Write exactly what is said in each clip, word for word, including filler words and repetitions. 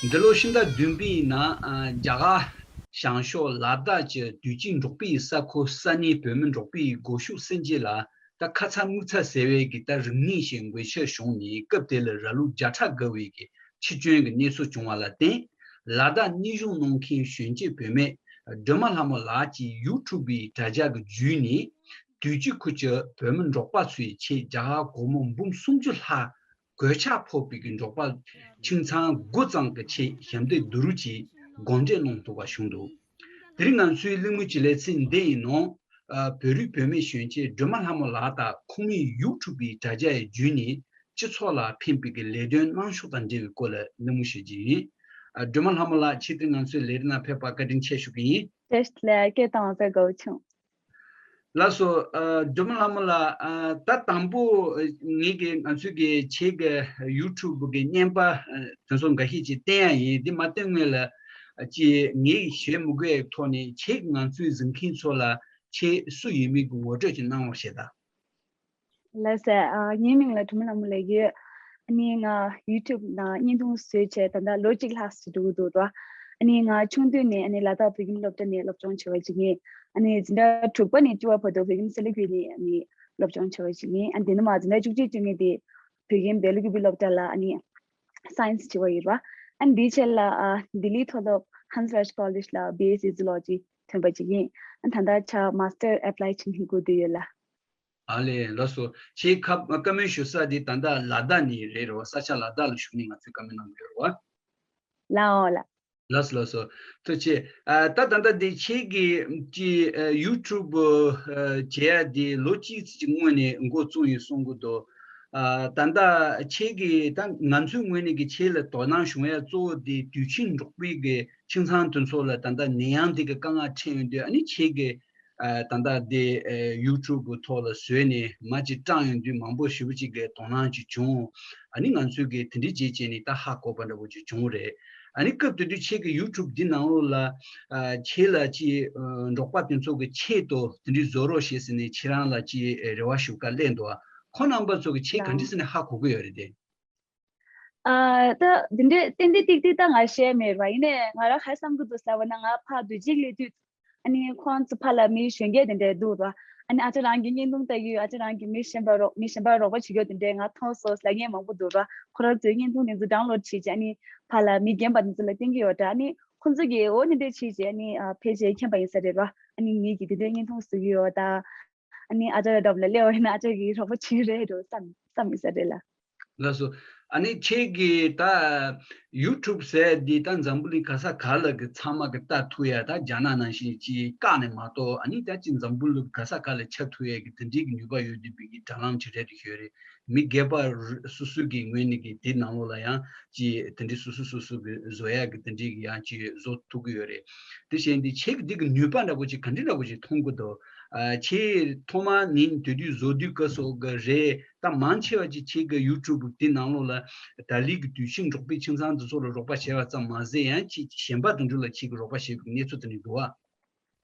འདི་ལོ་ཕྱི་ཟླ་བདུན་པའི་ནང་ཨ། རྒྱ་གར་བྱང་ཕྱོགས་ལ་དྭགས་ཀྱི་དུས་ཆེན་འབྲོག་པའི་ས་ཁུལ་ས་གནས་བོད་མི་འབྲོག་པའི་སྒོ་ཕྱུགས་སེམས་ཅན་ལ་ད་ཁ་ཚ་དམིགས་ཚ་ཟེར་བའི་གི་ད་རིག་གནས་ཤིག་འགོས་ཆེད་བྱུང་ནས། སྐབས་དེ་ལ་ར་ལུག་བརྒྱ་ཕྲག་བརྒལ་བའི་གི་འཆི་སྐྱོན་གྱི་གནས་ཚུལ་བྱུང་བ་ལ་བརྟེན། ལ་དྭགས་སྣེ་གཞུང་གནང་མཁན་གཞོན་སྐྱེས་བུད་མེད་སྒྲོལ་མ་ལྷ་མོ་ལགས་ཀྱིས་ཡུ་ཊུབ་པའི་དྲ་རྒྱ་གི་བརྒྱུད་ནས། དུས་ཅི་ཁུལ་གྱི་བོད་མི་འབྲོག་པ་ཚོའི་ཆེད་རྒྱ་གར་སྒོར་མོ་འབུམ་སུམ་ཅུ་ལྷག་གོད་ཆག་ཕོག་པའི་གི་འབྲོག་པ་ཁྱིམ་ཚང་དགུ་ཙམ་གྱི་ཆེད་ཞབས་འདེགས་བསྡུ་རུབ་ཀྱིས་སྒོ་འབྱེད་གནང་ཐུབ་པ་བྱུང་འདུག། དེ་རིང་ང་ཚོའི་གླེང་མོལ་གྱི་ལེ་ཚན་འདི་ཡི་ནང་། ཨ། བོད་རིགས་བུད་མེད་གཞོན་སྐྱེས་སྒྲོལ་མ་ལྷ་མོ་ལགས་དང་ཁོང་མོའི་ཡུ་ཊུབ་པའི་དྲ་རྒྱ་ཡི་བརྒྱུད་ནས་སྤྱི་ཚོགས་ལ་ཕན་པའི་གི་ལས་དོན་གནང་ཕྱོགས་དང་འབྲེལ་བའི་སྐོར་ལ་གླེང་མོལ་ཞུ་རྒྱུ་ཡིན། ཨ། སྒྲོལ་མ་ལྷ་མོ་ལགས། ཆེད་དུ་ང་ཚོའི་ལས་རིམ་ནང་ཕེབས་པར་བཀའ་དྲིན་ཆེ་ཞུ་གི་ཡིན། བཀྲ་ཤིས་བདེ་ལེགས། སྐད་བཏང་བ་དགའ་བོ་བྱུང་། ལགས་སོ། ཨ། སྒྲོལ་མ་ལྷ་མོ་ལགས། ཨ། ད་དང་པོ་ངེད་ཀྱིས་ང་ཚོའི་གི་ཆེད་ཀྱི་ཡུ་ཊུབ་གི་བརྙན་པར་ཨ། དེ་ཚོ་འགའ་ཤས་ཅིག་བསྟན་ཡ་ཡིན། འདི་མ་བསྟན་སྔོན་ལ་ཅིག་ངས་ཞུ་མི་དགོས་ཡའི་ཐོག་ནས་ཆེད་ཀྱི་ང་ཚོའི་གཟིགས་མཁན་ཚོ་ལ་ཆེད་སུ་ཡིན་མིན་གྱི་ངོ་སྤྲོད་ཅིག་གནང་རོགས་བྱེད་དང་། ལགས་སོ། ཨ། ངའི་མིང་ལ་སྒྲོལ་མ་ལྷ་མོ་ལབ་ཀྱི་ཡོད། ཨ་ནི་ང་ཡུ་ཊུབ་ནང་བརྙན་ཐུང་བཟོས་བྱས་ད་ལྟ་ལོ་གཅིག་ལྷག་ཙམ་འགྲོ་གི་འདུག་ར། ཨ་ནི་ང་ཆུང་དུས་ནས་ཨ་ནི་ལ་དྭགས་བོད་ཁྱིམ་སློབ་གྲྭ་ནས་སློབ་སྦྱོང་བྱས་པ་ཅིག་ཡིན། ཨ་ནི་འཛིན་གྲྭ་དྲུག་པ་ནས་བཅུ་པ་བར་དུ་བོད་ཁྱིམ་སེ་ལ་ཀུའི་ནས་ཨ་ནི་སློབ་སྦྱོང་བྱས་པ་ཅིག་ཡིན། ཨ། དེ་ནས་མར་འཛིན་གྲྭ་བཅུ་གཅིག་བཅུ་གཉིས་དེ་བོད་ཁྱིམ་བདེ་ལུགས་ཀྱི་སློབ་གྲྭ་ལ་ཨ་ནི་སའེན་སི་བྱས་པ་ཡིན་ར། ཨ་ནི་དེའི་རྗེས་ལ་ཨ། ལྡི་ལིའི་མཐོ་སློབ་ཧན་སི་རཱཇ་ཀོ་ལེཇ་ལ་བྷི་ཨེ་སི་ཛུ་ལོ་ཇི་ཐོན་པ་ཅིག་ཡིན། ཨ། ད་ལྟ་ཆ་མ་སི་ཊར་ཨེབ་ལའི་བྱེད་མཁན་སྒུག་བསྡད་ཡོད་ལགས། ཨ་ལས། ལགས་སོ། ཆེད་ཁ་བཀའ་མོལ་ཞུ་ས་དེ་ད་ལྟ་ལ་དྭགས་ནས་རེད་རོ། ས་ཆ་ལ་དྭགས་ལ་བཞུགས་ནས་ང་ཚོས་བཀའ་མོལ་གནང་གི་ཡོད་རོ། ལགས་འོ་ལགས། ལགས་སོ་ལགས་སོ། ཐུགས་རྗེ་ཆེ། ཨ། ད་ད་ལྟ་འདི་ཁྱེད་ཀྱིས་ཀྱི་ཨ། ཡུ་ཊུབ་ཨ། བྱེད་ཡ་འདི་ལོ་གཅིག་ཙམ་གྱི་སྔོན་ནས་འགོ་བཙུགས་ཡོད་གསུང་གི་འདུག། ཨ། ད་ལྟ་ཁྱེད་ཀྱིས་ད་ང་ཚོའི་ངོས་ནས་ཀྱི་ཁྱེད་ལ་དོ་སྣང་བྱུང་ཡ་གཙོ་བོ་དེ་དུས་ཆེན་འབྲོག་པའི་གི་ཁྱིམ་ཚང་དེ་ཚོ་ལ་ད་ལྟ་ནད་ཡམས་དེ་གི་དཀའ་ངལ་འཕྲད་ཡོང་དུས། ཨ་ནི་ཁྱེད་ཀྱིས་ཨ། ད་ལྟ་དེ་ཨ། ཡུ་ཊུབ་ཐོག་ལ་བཟོས་ནས་མར་ཅིག་བཀྲམ་ཡོང་དུས། མང་པོ་ཞེ་པོ་ཅིག་གིས་དོ་སྣང་ཅིག་བྱུང་། ཨ་ནི་ང་ཚོས་ཀྱིས་དེ་འདྲའི་བྱས་བྱས་ནས་ད་ཧ་གོ་བ་འདྲ་པོ་ཅིག་བྱུང་རེད། ཨ་ནི་སྐབས་དེ་དུས་ཁྱེད་ཀྱི་ཡུ་ཊུབ་འདི་ནང་ལོགས་ལ་ཨ། ཁྱེད་ལ་ཅིག་ཨ། འབྲོག་པ་དེ་ཚོ་གི་ཆེད་དུ་དེ་འདྲའི་བཟོ་རོགས་བྱེད་ཟེར་ནས་ཁྱེད་རང་ལ་ཅིག་རེ་བ་ཞུ་བཀའ་སླེབས་འདུག། ཨ། ཁོང་རྣམ་པ་ཚོ་གི་ཆེད་ག་འདྲ་ཟེར་ནས་ཧ་གོ་གི་ཡོད་རེད་དེ། ཨ། ད་འདི་འདྲའི་ཏན་ཏན་ཏིག་ཏིག་ད་ང་ཤེས་མེད་ར། ཡིན་ནའི་ང་རང་ག་རེ་བསམ་གི་འདུག་ཟེར་བ་ན། ང་ཕར་དུས་ཅིག་སླེབས་དུས་ཨ་ནི་ཁོང་ཚོ་ཕར་ལ་མི་གཞོན་སྐྱེས་དེ་འདྲ་འདུག་ར། ཨ་ནི་ཨ་ཅག་རང་གི་བརྙན་ཐུང་ལྟ་གི་ཡོད། ཨ་ཅག་རང་གི་མི་གཞན་པ་རོགས། མི་གཞན་པ་རོགས་པ་བྱེད་ཀྱི་ཡོད་དེ་འདྲ་ང་མཐོང་སོང་ཟེར་མཁན་མང་པོ་འདུག་ར། ཁོ་རང་ཚོའི་བརྙན་ཐུང་དེ་ཚོ་ཌའུན་ལོཌ་བྱས་བྱས་ཨ་ནི་ཕར་ལ་མི་རྒན་པ་དེ་ཚོ་ལ་སྟོན་གྱི་ཡོད་ར། ཨ་ནི་ཁོང་ཚོ་གིས་འོ་དེ་འདྲ་བྱས་བྱས་ཨ་ནི་ཨ། ཕལ་ཆེར་མཁྱེན་པ་ཡིན་ས་རེད་ར། ཨ་ནི་ངེད་ཀྱིས་དེ་འདྲའི་བརྙན་ཐུང་བཟོ་གི་ཡོད་ད། ཨ་ནི་ཨ་ཅག་ལ་འགྲམ་ལ་སླེབས་པ་ཡིན་ན་ཨ་ཅག་གིས་རོགས་པ་བྱེད་ཀྱི་རེད་འགྲོ་བསམ་བསམ་ཡིན་ས་རེད་ལ། ལགས་སོ། ཨ་ནི་ཁྱེད་ཀྱིས་ད་ཡུ་ཊུབ་ཟེར་འདི་ད་འཛམ་བུ་གླིང་ག་ས་ག་ལ་གི་ཚང་མ་གི་ལྟ་ཐུབ་ཡ། ད་རྒྱ་ནག་ནང་བཞིན་ཅིག་བཀག་ནས་མ་གཏོགས། ཨ་ནི་ད་ཅིག་འཛམ་བུ་གླིང་ག་ས་ག་ལ་ཁྱབ་ཐུབ་ཡ་གི་དེ་འདྲའི་གི་ནུས་པ་ཡོད་བསྡད་པའི་གི་དྲ་ལམ་ཅིག་རེད་དེ་ཤོད་རེད། མི་སྒེར་པ་སོ་སོའི་གི་ངོས་ནས་གི་དེ་ནང་ལོགས་ལ་ཡང་ཅིག་དེ་འདྲའི་སོ་སོ་སོ་སོ་གི་བཟོ་ཡ་གི་དེ་འདྲའི་གི་ཡང་ཅིག་བཟོ་ཐུབ་གི་ཡོད་རེད། དེ་བཞིན་དེ་ཁྱེད་ཀྱི་འདི་གི་ནུས་པ་འདྲ་པོ་ཅིག་ག་འདྲ་འདྲ་པོ་ཅིག་མཐོང་གི་འདུག། ཨ། ཁྱེད་ཐོག་མ་ནས་དེ་དུས་བཟོ་དུས་སྐབས་སུ་གི་རེད། ད་མང་ཆེ་བ་ཅིག་ཁྱེད་ཀྱི་ཡུ་ཊུབ་དེ་ནང་ལོགས་ལ་ད་ལི་གི་དུས་ཆེན་འབྲོག་པའི་ཁྱིམ་ཚང་དེ་ཚོ་ལ་རོགས་པ་བྱས་པ་ཙམ་མ་ཟད། ཡང་ཅིག་གཞན་པ་དེ་འདྲ་ལ་ཁྱེད་ཀྱི་རོགས་པ་བྱེད་པའི་གནས་ཚུལ་དེ་འདྲ་འདུག་ཨ།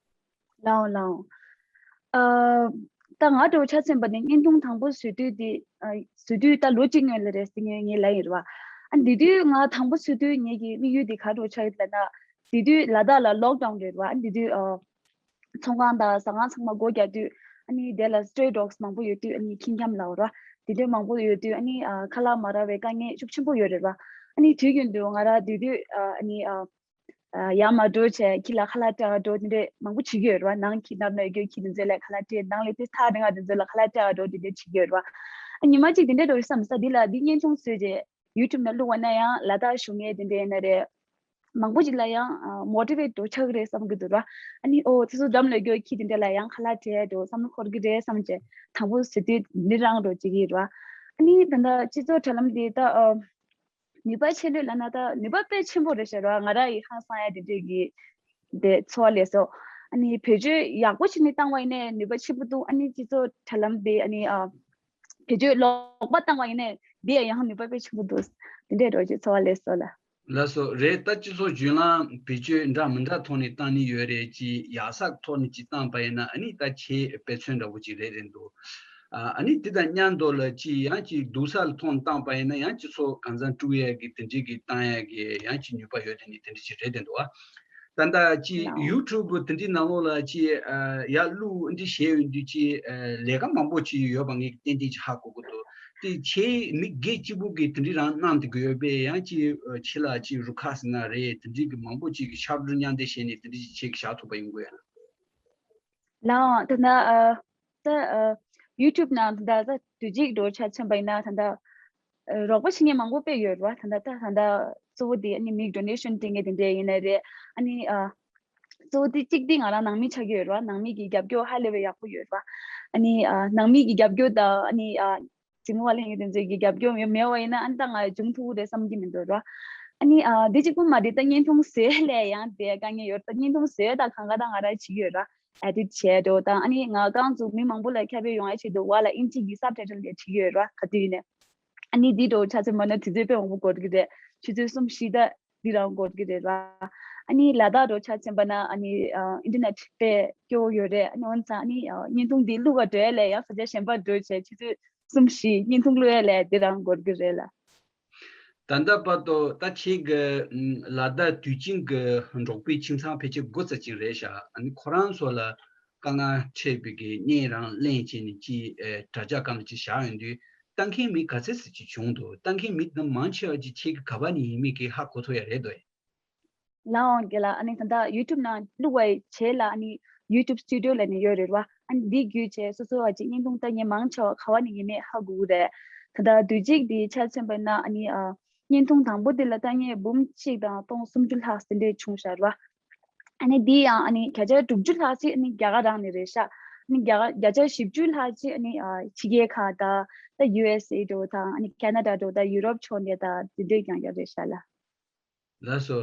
ལའོ་ལའོ། ཨ། ད་ང་འདྲ་བོ་ཆ་མཚོན་པ་ནི་བརྙན་ཐུང་དང་པོ་བཟོ་དུས་དེ། ཨ། བཟོ་དུས་ད་ལོ་གཅིག་སྔོན་ལ་རེད་ཟེར་ངས་ངས་ལབ་ཡིན་རེད་བ། ཨ། དེ་དུས་ང་དང་པོ་བཟོ་དུས་ངེད་ཀྱི་དམིགས་ཡུལ་དེ་ག་འདྲ་བོ་ཆགས་ཡོད་ལབ་ན། དེ་དུས་ལ་དྭགས་ལ་ལོག་ཌའུན་རེད་བ། ཨ། དེ་དུས་ཨ། ཚོང་ཁང་དང་ཟ་ཁང་ཚང་མ་སྒོ་རྒྱག་དུས། ཨ་ནི་དེ་ལ་སི་ཊེ་རེ་ཌོག་སི་མང་པོ་ཡོད་དུས། ཨ་ནི་ཁྱི་འཁྱམ་ལབ་ར། དེ་འདྲ་མང་པོ་ཡོད་དུས། ཨ་ནི་ཨ། ཁ་ལག་མ་རག་པའི་དཀའ་ངལ་ཤུགས་ཆེན་པོ་ཡོད་རེད་བ། ཨ་ནི་དུས་རྒྱུན་དུ་ང་རང་དེ་དུས་ཨ། ཨ་ནི་ཨ། ཨ། ཡར་མར་འགྲོ་བྱས་ཁྱི་ལ་ཁ་ལག་སྤྲད་འགྲོ་དེ་འདྲ་མང་པོ་བྱེད་ཀྱི་ཡོད་རེད་བ། ནང་ཁྱི་ནང་ན་ཡོད་རྒྱུ་ཁྱི་དེ་ཚོ་ལ་ཁ་ལག་སྤྲད། ནང་ལ་དེ་ཐག་རིང་བ་དེ་ཚོ་ལ་ཁ་ལག་སྤྲད་འགྲོ་དེ་འདྲ་བྱེད་ཀྱི་ཡོད་རེད་བ། ཨ། ཉི་མ་གཅིག་དེ་འདྲ་འགྲོ་བསམ་ས་འདི་ལ་འདི་བརྙན་ཐུང་བཟོས་རྗེས་ཡུ་ཊུབ་ནང་བླུགས་པ་ན་ཡང་ལ་དྭགས་བཞུགས་མཁན་དེ་འདྲ་ཡིན་ན་རེད། མང་པོ་ཅིག་ལ་ཡང་ཨ། མོ་ཊི་ཝེ་ཊི་འགྲོ་ཆགས་ཀྱི་རེད་བསམ་གྱི་འདུག་ར། ཨ་ནི་ཨོ་དེ་ཚོ་འགྲམ་ལ་ཡོད་རྒྱུ་ཁྱི་དེ་འདྲ་ལ་ཡང་ཁ་ལག་སྤྲད་འགྲོ་བསམ་བློ་འཁོར་གྱི་རེད་བསམ་བྱས་དང་པོ་བཟོ་དུས་འདི་རང་འགྲོ་བྱེད་ཀྱི་ཡོད་རེད་བ། ཨ་ནི་ད་ལྟ་སྤྱི་ཚོགས་དྲ་ལམ་དེ་ད་ཨ། ནུས་པ་ཆེ་ལོས་ལབ་ན་ད་ནུས་པ་དཔེ་ཆེན་པོ་རེད་ཤག་ར། ང་རང་ཡི་ཧང་སང་ཡ་དེ་འདྲས་ཀྱི་དེ་ཚོར་བ་སླེབས་སོང་། ཨ་ནི་བེད་སྤྱོད་ཡག་པོ་བྱས་ནས་བཏང་བ་ཡིན་ནའི་ནུས་པ་ཆེན་པོ་འདུག། ཨ་ནི་སྤྱི་ཚོགས་དྲ་ལམ་དེ་ཨ་ནི་ཨ། བེད་སྤྱོད་ལོག་པ་བཏང་བ་ཡིན་ནའི་དེ་ཡང་ནུས་པ་དཔེ་ཆེན་པོ་འདུག། དེ་འདྲས་འགྲོ་རྒྱུ་ཚོར་བ་སླེབས་སོང་ལ། ལགས་སོ། རེད། ད་སྤྱི་ཚོགས་བརྒྱུད་ལམ་བེད་སྤྱོད་འདྲ་མི་འདྲ་ཐོག་ནས་བཏང་ནི་ཡོད་རེད། ཅིག་ཡག་ས་ཐོག་ནས་ཅིག་བཏང་པ་ཡིན་ན་ཨ་ནི་ད་ཁྱེད་དཔེ་མཚོན་འདྲ་པོ་ཅིག་རེད་རེད་འདུག། ཨ་ནི་དེ་དང་མཉམ་དུ་ལ་ཅི་ཡང་ཅི་སྡུག་ས་ལ་ཐོན་བཏང་པ་ཡིན་ན་ཡང་ཅི་ཚོ་གང་ཟག་དཀྲུག་ཡས་ཀྱི་དེ་འདྲའི་གི་བཏང་ཡས་ཀྱི་ཡང་ཅི་ནུས་པ་ཡོད་དེ་ནི་དེ་འདྲ་ཅི་རེད་དེ་འདུག་ཨ། ད་ལྟ་ཅི་ཡུ་ཊུབ་དེ་འདྲའི་ནང་ལོགས་ལ་ཅི་ཡར་བླུག་འདི་བྱས་ཡོང་དུས་ཅི་ལས་ཀ་མང་པོ་ཅི་ཡོད་པ་ངས་ཏན་ཏན་ཅི་ཧ་གོ་གི་འདུག་དེ་ཁྱེད་མི་སྒེར་གཅིག་པུ་གི་དེ་འདྲའི་རང་གནང་དེ་གི་ཡོད་པས་ཡང་ཅི་ཁྱེད་ལ་ཅི་རུ་ཁག་ཟེར་ན་རེད། དེ་འདྲའི་གི་མང་པོ་ཅིག་གི་ཕྱག་སྦྲེལ་མཉམ་འདེགས་བྱས་ནས་དེ་འདྲའི་ཅི་ཁྱེད་ཀྱི་བཞག་ཐུབ་པ་ཡོང་གི་ཡོད་ན། ལའང་ད་ན་ཨ་ད་ཨ་ཡུ་ཊུབ་ནང་ད་ད་དུས་གཅིག་འགྲོ་ཆ་མཚོན་པ་ཡིན་ན་ད་ད་རོགས་པ་བྱེད་མཁན་མང་པོ་དཔེ་ཡོད་རེད་བ། ད་ད་ད་ད་གཙོ་བོ་དེ་ཨ་ནི་མིག་ཌོ་ནེ་ཤན་སྤྲད་མཁན་དེ་འདྲ་ཡིན་ནའི་རེད། ཨ་ནི་ཨ་གཙོ་བོ་དེ་གཅིག་དེ་ང་རང་ནང་མི་ཆགས་ཀྱི་ཡོད་རེད་བ། ནང་མི་གི་རྒྱབ་སྐྱོར་ཧ་ལས་པའི་ཡག་པོ་ཡོད་རེད་བ། ཨ་ནི་ཨ་ནང་མི་གི་རྒྱབ་སྐྱོར་དང་ཨ་ནི་ཨ་གཟིགས་མོ་བ་ལྷན་རྒྱས་དེ་ཚོའི་གི་རྒྱབ་སྐྱོར་མེད་མེད་པ་ཡིན་ན་ཨ་ནི་ད་ང་འབྱུང་ཐུབ་ཀྱི་རེད་བསམ་གྱི་མི་འདུག་ར། ཨ་ནི་ཨ་འདི་གཅིག་པུ་མ་རེད། ད་བརྙན་ཐུང་བཟོས་ལས་ཡང་དེ་དཀའ་ངལ་ཡོད། ད་བརྙན་ཐུང་བཟོས་ད་གང་ག་ད་ང་རང་བྱེད་ཀྱི་ཡོད་ར། ཨེ་ཌིཊ་བྱས་འགྲོ་དང་ཨ་ནི་ང་རྐང་ཚུགས་མི་མང་པོ་ལ་ཁྱབ་སྤེལ་ཡོང་ཡ་ཆེད་དུ་བ་ལ་ཨིན་ཇི་གི་སབ་ཊའི་ཊལ་དེ་བྲིས་ཀྱི་ཡོད་ར་ག་དུས་ཡིན་ནས། ཨ་ནི་འདི་འགྲོ་ཆ་ཚང་མ་ན་དུས་ཚོད་དཔེ་མང་པོ་འགོར་གྱི་རེད། ཆུ་ཚོད་གསུམ་བཞི་ད་འདི་རང་འགོར་གྱི་རེད་ར། ཨ་ནི་ལ་དྭགས་འགྲོ་ཆ་ཚང་པ་ན་ཨ་ནི་ཨ་ཨིན་ཊར་ནེཊ་དཔེ་སྐྱོ་བོ་ཡོད་རེད། ཨ་ནི་འོན་ཙང་ཨ་ནི་ཨ་བརྙན་ཐུང་འདི་བླུག་ག་འགྲོ་ཡ་ལས་ཡང་ས་ཆ་གཞན་པ་འགྲོ་བྱས་ཆུ་ཚོད་གསུམ་བཞི་བརྙན་ཐུང་བླུག་ཡ་ལས་འདི་རང་འགོར་གྱི་རེད་ལ། ད་ལྟ་བར་དུ་ད་ཁྱེད་ཀྱི་ལ་དྭགས་དུས་ཆེན་གྱི་འབྲོག་པའི་ཁྱིམ་ཚང་ཕལ་ཆེར་དགུ་ཙམ་ཅིག་རེད་ཤག་ཨ་ནི་ཁོ་རང་ཚོ་ལ་དཀའ་ངལ་འཕྲད་པའི་གི་བརྙན་རང་ལེན་བྱས་ནས་ཅིག་དྲ་རྒྱ་སྒང་ལ་ཅིག་བཞག་ཡོང་དུས་ལྟ་མཁན་མི་ག་ཚད་ཙམ་ཅིག་བྱུང་འདུག་ལྟ་མཁན་མི་དེ་མང་ཆེ་བ་ཅིག་ཁྱེད་ཀྱི་ག་པ་ནས་ཡིན་མིན་གྱི་ཧ་གོ་ཐུབ་ཡ་རེད་འདུག་ལའང་གི་ལ་ཨ་ནི་ད་ལྟ་ཡུ་ཊུབ་ནང་བླུག་པའི་རྗེས་ལ་ཨ་ནི་ཡུ་ཊུབ་སི་ཊུ་ཌི་ཡོ་ལབ་ནས་ཡོད་རེད་བ། ཨ་ནི་འདི་བརྒྱུད་བྱས་སོ་སོ་བ་ཅིག་བརྙན་ཐུང་ལྟ་མཁན་མང་ཆེ་བ་ག་བ་ནས་ཡིན་མེད་ཧ་གོ་གི་རེད། ད་ལྟ་དུས་གཅིག་འདི་ཆ་མཚོན་པ་ན་ཨ་ནི་ཨ་བརྙན་ཐུང་དང་པོ་འདི་ལ་ལྟ་མཁན་འབུམ་གཅིག་དང་སྟོང་སུམ་ཅུ་ལྷག་ཙམ་འདྲས་བྱུང་ཤག་རེད་བ། ཨ་ནི་འདི་ཡང་ཨ་ནི་བརྒྱ་ཆ་དྲུག་ཅུ་ལྷག་ཅིག་ཨ་ནི་རྒྱ་གར་རང་ནས་རེད་ཤག་ཨ་ནི་རྒྱ་གར་བརྒྱ་ཆ་བཞི་བཅུ་ལྷག་ཅིག་ཨ་ནི་ཨ་ཕྱི་རྒྱལ་ཁག་དང་ད་ཡུ་ཨེས་ཨེ་འགྲོ་དང་ཨ་ནི་ཁེ་ན་ཌ་འགྲོ་དང་ཡུ་རོབ་ཕྱོགས་ནས་དང་དེ་འདྲས་ཀྱང་ཡོད་རེད་ཤག་ལ། ལགས་སོ།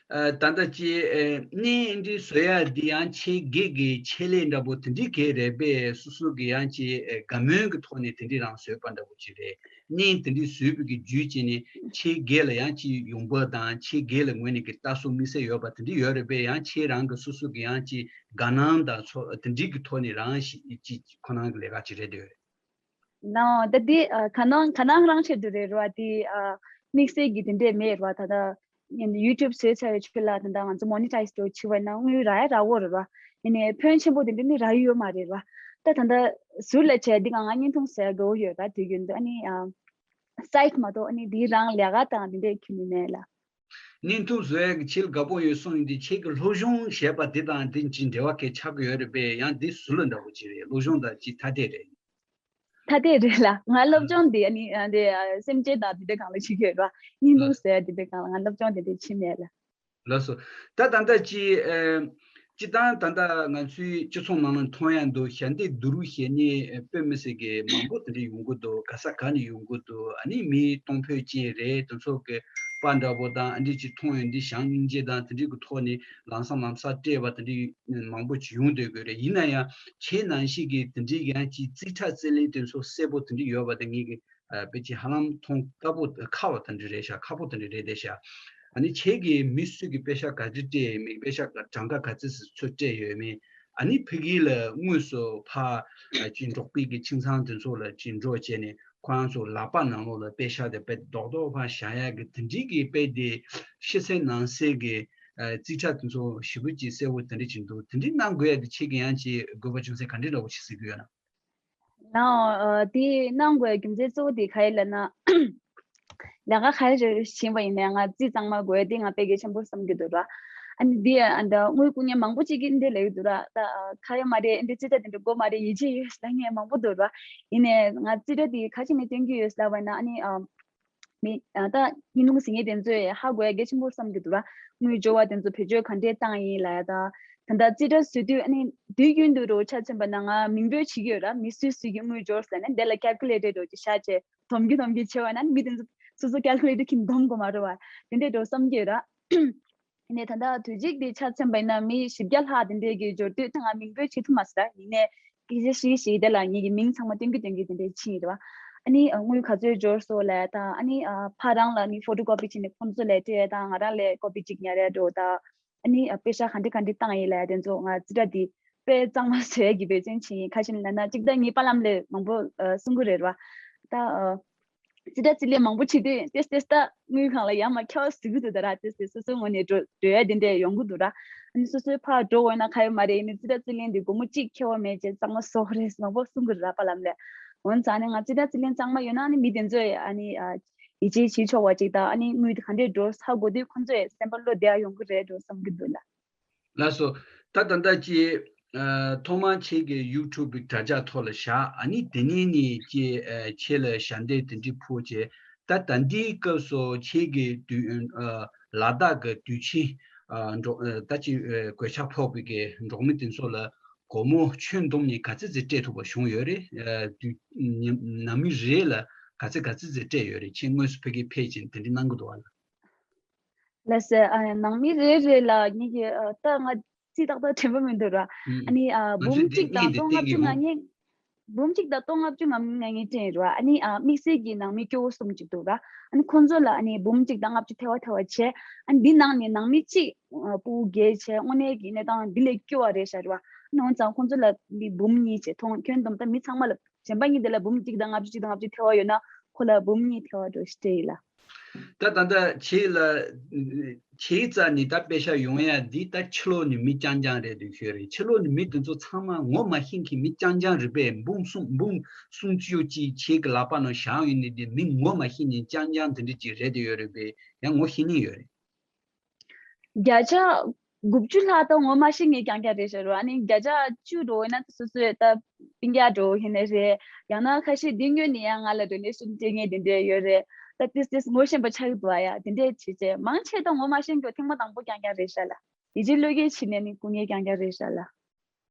ཨ་ད་ལྟ་ཅི་ཨེ་བརྙན་འདི་བཟོ་ཡ་འདི་ཡང་ཁྱེད་སྒེར་གྱི་ཆེད་ལས་འདྲ་པོ་དེ་འདྲའི་གས་རེད་པས། སོ་སོ་གི་ཡང་ཅི་ཨེ་དགའ་མོས་ཀྱི་ཐོག་ནས་དེ་འདྲའི་རང་བཟོས་པ་འདྲ་པོ་ཅིག་རེད། བརྙན་དེ་འདྲའི་བཟོས་པའི་གི་བརྒྱུད་ཅིག་ནས་ཁྱེད་སྒེར་ལ་ཡང་ཅི་ཡོང་འབབ་དང་ཁྱེད་སྒེར་ལ་ངོས་ནས་གི་ལྟ་ཚུལ་དམིགས་བསལ་ཡོད་པ་དེ་འདྲའི་ཡོད་རེད་པས། ཡང་ཁྱེད་རང་གི་སོ་སོ་གི་ཡང་ཅི་དགའ་སྣང་དང་ཚོ་དེ་འདྲའི་གི་ཐོག་ནས་རང་ཞིག་ཅི་ཁོ་རང་གི་ལས་ཀ་ཅིག་རེད་འདོད། ནའོ་ད་འདི་ཨ་ག་ནང་ག་ནང་རང་ཆེད་དུ་རེད་ར། འདི་ཨ་དམིགས་བསལ་གྱི་དེ་འདྲས་མེད་ར། ད་ད་ཡུ་ཊུབ་བཟོས་ཚར་བའི་ཆུ་ལ་ད་ད་ང་ཚོ་མོ་ནི་ཊའི་ཛི་འགྲོ་བྱེད་པ་ན་དངུལ་རག་ཡ་རག་གོ་ར་ར། ཡིན་ནའི་ཕོན་ཆེན་པོ་དེ་འདྲས་ནི་རག་ཡོད་མ་རེད་ར། ད་ད་ད་ཟུར་ལ་བྱས་འདི་ག་ང་བརྙན་ཐུང་ཟེར་དགོས་ཡོད་ར། དུས་རྒྱུན་དུ་ཨ་ནི་ཨ་སའིཊ་མ་གཏོགས་ཨ་ནི་འདི་རང་ལས་ཀ་དང་དེ་འདྲས་ཁྱོན་ནས་མེད་ལ། བརྙན་ཐུང་བཟོ་ཡ་གི་ཆེད་དགའ་པོ་ཡོད་གསུངས་ཡིན་དུས་ཁྱེད་ཀྱི་སློབ་སྦྱོང་བྱས་པ་འདི་དང་འདི་ཅི་འབྲེལ་བ་གལ་ཆགས་ཀྱི་ཡོད་རེད་པས། ཡང་འདི་ཟུར་ལ་འདྲ་པོ་ཅིག་རེད། སློབ་སྦྱོང་དང་ཅི་ཐ་དད་རེད། ཐ་དད་རེད་ལ། ང་སློབ་སྦྱོང་འདི་ཨ་ནི་ཨ་འདི་ཨ་སེམས་ཅན་དང་འདི་འདྲའི་སྒང་ལ་བྱེད་ཀྱི་ཡོད་ར། བརྙན་ཐུང་བཟོ་ཡ་འདི་འདྲའི་སྒང་ལ་ང་སློབ་སྦྱོང་འདི་འདྲའི་བྱེད་མེད་ལ། ལགས་སོ། ད་ད་ལྟ་ཅི་ཨ་སྤྱི་བཏང་ད་ལྟ་ང་ཚོའི་སྤྱི་ཚོགས་ནང་ལ་མཐོང་ཡ་འདུག་ཞལ་འདེབས་བསྡུ་རུབ་བྱེད་མཁན་དཔེ་མི་སྲིད་ཀྱི་མང་པོ་དེ་འདྲ་ཡོང་གི་འདུག་ག་ས་ག་ནས་ཡོང་གི་འདུག་ཨ་ནི་མི་གཏོང་ཕོད་ཅན་རེད། དེ་ཚོ་གི་པར་འདྲ་པོ་དང་ཨ་འདྲ་ཅིག་མཐོང་ཡོང་དུས་བྱམས་སྙིང་རྗེ་དང་དེ་འདྲའི་གི་ཐོག་ནས་ལམ་སང་ལམ་སང་སྤྲད་པ་དེ་འདྲའི་མང་པོ་ཅིག་ཡོང་སྡོད་དགོས་རེད། ཡིན་ན་ཡང་ཁྱེད་ནང་བཞིན་གྱི་དེ་འདྲའི་ཡང་ཅིག་རྩིས་ཁྲ་རྩིས་ལེན་དེ་ཚོ་གསལ་པོ་དེ་འདྲ་ཡོད་པ་དེ་ངེད་ཀྱི་ཨ་དཔེ་ཅིག་ཧ་ལམ་མཐོང་དཀའ་པོ་ཁག་པོ་དེ་འདྲ་རེད་ཤག་ཁག་པོ་དེ་འདྲ་རེད་བསྡད་ཤག་ཨ་ནི་ཁྱེད་ཀྱིས་མི་སུ་གི་པེ་ཤག་ག་ཚོད་སྤྲད་མིན་པེ་ཤག་གྲངས་ཀ་ག་ཚོད་ཙམ་ཚུར་སྤྲད་ཡོད་མེད། ཨ་ནི་ཕ་གི་ལ་དངོས་སུ་ཕར་ཅིག་འབྲོག་པའི་གི་ཁྱིམ་ཚང་དེ་ཚོ་ལ་ཅིག་འགྲོ་བྱས་ནས་ཁོ་རང་ཚོ་ལག་པ་ནང་ལོགས་ལ་པེ་ཤག་དེ་དཔེ་རྡོག་རྡོག་ཕར་བཞག་ཡག་གི་དེ་འདྲའི་གི་དཔེ་དེ་ཕྱི་གསལ་ནང་གསལ་གི་རྩིས་ཁྲ་དེ་ཚོ་ཞེ་པོ་ཅིག་གསལ་བོ་དེ་འདྲ་ཅིག་འདུག་དེ་འདྲའི་གནང་དགོས་ཡ་དེ་ཁྱེད་ཀྱི་ཡང་ཅིག་དགོས་པ་ཅུང་ཟད་ག་འདྲ་འདྲ་བོ་ཞིག་གཟིགས་ཀྱི་ཡོད་ན། ནའོ་ཨ་དེ་གནང་དགོས་རྒྱུ་མཚན་གཙོ་བོ་དེ་ག་རེ་ལབ་ན། ལས་ཀ་ག་རེ་བྱེད་པ་ཡིན་ནའི་ང་རྩིས་གཙང་མ་དགོས་དེ་ང་དཔེ་གལ་ཆེན་པོ་བསམ་གྱི་འདུག་ར། ཨ་ནི་འདི་ཨ་འདྲ་དངུལ་བསྐུར་མཁན་མང་པོ་ཅིག་གིས་འདི་ལབ་ཀྱི་འདུག་ར། ད་ཨ་ག་ཡོད་མ་རེད། འདི་རྩིས་ཁྲ་དེ་འདྲ་དགོས་མ་རེད། ཡིད་ཆེས་ཡོད་ལབ་མཁན་མང་པོ་འདུག་ར། ཡིན་ནའི་ང་རྩིས་ཁྲ་དེ་ག་ཅི་ནས་སྟོན་གྱི་ཡོད་ལབ་པ་ན་ཨ་ནི་ཨ། མི་ཨ་ད་བརྙན་ཐུང་གཟིགས་མཁན་དེ་ཚོས་ཧ་གོ་ཡ་གལ་ཆེན་པོ་བསམ་གྱི་འདུག་ར། དངུལ་འབྱོར་བ་དེ་ཚོ་བེད་སྤྱོད་ག་འདྲས་བཏང་ཡིན་ལབ་ཡ་དང་། ད་ལྟ་རྩིས་ཁྲ་བཟོ་དུས་ཨ་ནི་དུས་རྒྱུན་དུ་རོ་ཆ་མཚོན་པ་ན་ང་མིང་འབོད་བྱེད་ཀྱི་ཡོད་ར། མི་སུས་སུས་ཀྱིས་དངུལ་འབྱོར་ཟེར་ནས་འདི་ལ་ཀལ་ཀུ་ལེ་ཊར་འདྲ་ཅིག་བཞག་བྱས་སྡོམ་གྱི་སྡོམ་གྱི་བྱས་པ་ན་མི་དེ་ཚོ་སོ་སོ་ཀལ་ཀུ་ལེ་ཊར་གྱིས་སྡོམ་དགོས་མ་རེད་བ། དེ་འདྲས་འགྲོ་བསམ་གྱི་ཡོད་ར། ཡིན་ནའི་ད་ལྟ་དུས་གཅིག་དེ་ཆ་མཚོན་པ་ཡིན་ན་མི་བཞི་བརྒྱ་ལྷག་དེ་འདྲས་ཀྱི་འབྱོར་དུས་ད་ང་མིང་འབོད་བྱེད་ཐུབ་མ་སོང་ར། ཡིན་ནའི་སྐད་ཆ་བཤད་བཤད་དེ་ལ་ངེད་ཀྱི་མིང་ཚང་མ་སྟོན་གྱི་སྟོན་གྱི་དེ་འདྲས་ཕྱིན་ཡོད་རེད་བ། ཨ་ནི་དངུལ་ག་ཚོད་འབྱོར་སོང་ལབ་ཡ་དང་ཨ་ནི་ཕར་རང་ལ་ནི་ཕོ་ཊོ་ཀོ་པི་བྱས་ནས་ཁོང་ཚོ་ལ་སྤྲད་ཡ་དང་ང་རང་ལ་ཀོ་པི་གཅིག་ཉར་ཡ་འགྲོ་དང་། ཨ་ནི་པེ་ཤག་ག་འདྲས་ག་འདྲས་བཏང་ཡིན་ལབ་ཡ་དེ་ཚོ་ང་རྩིས་ཁྲ་དེ་ དཔེ་གཙང་མ་བཟོ་ཡ་གི་འབད་བརྩོན་བྱེད་ཡིན། ག་ཅི་ལབ་ན་གཅིག་ད་ངའི་པཱ་ལགས་ལས་མང་པོ་ཨ་གསུང་གི་རེད་བ། ད་ཨ་རྩིས་ཁྲ་རྩིས་ལེན་མང་པོ་བྱེད་དུས་ཏེས་ཏེས་ད་དངུལ་སྒང་ལ་ཡར་མར་འཁྱེར་བ་ཟེར་གི་འདུག་ད་ར། ཏེས་ཏེས་སོ་སོའི་ངོས་ནས་འགྲོ་འགྲོ་ཡ་དེ་འདྲས་ཡོང་གི་འདུག་ར། ཨ་ནི་སོ་སོའི་ཕར་འགྲོ་འོས་ན་ག་ཡོད་མ་རེད། ཨ་ནི་རྩིས་ཁྲ་རྩིས་ལེན་དེ་སྒོར་མོ་གཅིག་འཁྱེར་བ་མེད་ཅེས་གཙང་མ་བཟོ་དགོས་རེད་ཟེར་མང་པོ་གསུང་གི་རེད་ར་པཱ་ལགས་ལས། འོན་ཙང་ནི་ང་རྩིས་ཁྲ་རྩིས་ལེན་གཙང་མ་ཡོད་ན་ཨ་ནི་མི་དེ་ཚོས་ཨ་ནི་ཨ་ཡིད་ཆེས་བྱེད་ཆོག་པ་ཅིག་དང་། ཨ་ནི་དངུལ་དེ་ག་འདྲས་འགྲོ་ཧ་གོ་དུས་ཁོང་ཚོས་སེམས་པ་བློ་བདེ་བ་ཡོང་གི་རེད་འགྲོ་བསམ་གྱི་འདུག་ལགས། ལགས་སོ། ད་ད་ལྟ་ཅི། ཨ་ཐོག་མར་ཁྱེད་ཀྱི་ཡུ་ཊུབ་གི་དྲ་རྒྱ་ཐོག་ལ་བཞག་ཨ་ནི་དེ་ནས་ནི་ཅི་ཨ་ཁྱེད་ལ་ཞལ་འདེབས་དེ་འདྲ་ཕུལ་བྱས། ད་ད་ལྟའི་སྐབས་སུ་ཁྱེད་ཀྱི་དུས་ཨ་ལ་དྭགས་ཀྱི་དུས་ཆེན་ཨ་འགྲོ་ཨ་ད་ཅི་ཨ་གོད་ཆག་ཕོག་པའི་གི་འབྲོག་མི་དེ་ཚོ་ལ་སྒོར་མོ་ཁྱོན་བསྡོམས་ནས་ག་ཚོད་ཙམ་སྤྲད་ཐུབ་པ་བྱུང་ཡོད་རེད། ཨ་དུས་ཉི་ནང་མི་རེ་ལ་ག་ཚོད་ག་ཚོད་ཙམ་སྤྲད་ཡོད་རེད། ཁྱེད་དངོས་སུ་ཕ་གིར་ཕེབས་བྱས་དེ་འདྲ་གནང་གི་འདུག་བ་ལ། ལགས་སེ། ཨ་ནང་མི་རེ་རེ་ལ་ངེད་ཀྱི་ཨ་ད་ང་རྩིས་ཏག་ཏག་དྲན་པ་མི་འདུག་ར། ཨ་ནི་ཨ་ང་འབུམ་ཚོས་དེ་གཅིག་དང་སྟོང་ལྔ་བཅུ་ང་གཉིས། འབུམ་གཅིག་དང་སྟོང་ལྔ་བཅུ་ང་ང་གཉིས་སྤྲད་ར། ཨ་ནི་ཨ་དམིགས་བསལ་གྱི་ནང་མི་སྐྱོ་བོ་གསུམ་ཅིག་འདུག་ར། ཨ་ནི་ཁོང་ཚོ་ལ་ཨ་ནི་འབུམ་གཅིག་དང་ལྔ་བཅུ་ཐེ་བ་ཐེ་བ་བྱས། ཨ་ནི་འདི་ནང་ནས་ནང་མི་གཅིག་ཨ་ཕྲུ་གུ་བརྒྱད་བྱས་དངོས་གནས་ཀྱི་གནས་སྟངས་འདི་ལས་སྐྱོ་བ་རེད་ཤག་ར། ཨ་ནི་འོན་ཙང་ཁོང་ཚོ་ལ་འདི་འབུམ་གཉིས་བྱས་ཐོང་ཁྱོན་བསྡོམས་ད་མི་ཚང་མ་ལ་གཞན་པ་གཉིས་དེ་ལ་འབུམ་གཅིག་དང་ལྔ་བཅུ་གཅིག་དང་ལྔ་བཅུ་ཐེ་བ་ཡོད་ན་ཁོ་ལ་འབུམ་གཉིས་ཐེ་བ་འགྲོ་ཞེས་སྤྲད་ཡིན་ལ། ད་ད་ལྟ་ཁྱེད་ལ་ཁྱེད་རྩ་ནས་ད་པེ་ཤག་ཡོང་ཡ་འདི་ད་ཕྱི་ལོགས་ནས་མི་རྐྱང་རྐྱང་རེད་འདུག་ཤོད་རེད། ཕྱི་ལོགས་ནས་མི་དེ་ཚོ་ཚང་མ་ངོ་མ་ཤེས་མཁན་མི་རྐྱང་རྐྱང་རེད་པས། འབུམ་གསུམ་འབུམ་སུམ་ཅུ་ཅིག་ཁྱེད་ཀྱི་ལག་པ་ནང་བཞག་ཡོད་ནི་དེ་མི་ངོ་མ་ཤེས་མཁན་རྐྱང་རྐྱང་དེ་འདྲ་ཅིག་རེད་དེ་ཡོད་རེད་པས། ཡང་ངོ་ཤེས་ནི་ཡོད་རེད། བརྒྱ་ཆ་དགུ་བཅུ་ལྷག་ད་ངོ་མ་ཤེས་མཁན་རྐྱང་རྐྱང་རེད་ཤག་ར། ཨ་ནི་བརྒྱ་ཆ་བཅུ་འགྲོ་ཡིན་ན་སོ་སོའི་ད་སྤུན་ཀྱག་འགྲོ་ཡིན་ནི་རེད། ཡང་ན་ཁ་ཤས་འདི་སྔོན་ནས་ཡང་ང་ལ་ཌོ་ནེ་ཤན་སྤྲད་མཁན་དེ་འདྲས་ཡོད་རེད། ད་ཏིས་ཏིས་ངོ་ཤེས་པ་ཆགས་ཀྱི་འདུག་ཨ་ཡ། དེ་འདྲས་བྱེད་བྱེད་མང་ཆེ་ད་ངོ་མ་ཤེས་མཁན་ཐེངས་མ་དང་པོ་རྐྱང་རྐྱང་རེད་ཤག་ལ། ཡིད་ཆེས་བློས་འགེལ་བྱས་ནས་ནི་སྐུ་ངལ་རྐྱང་རྐྱང་རེད་ཤག་ལ།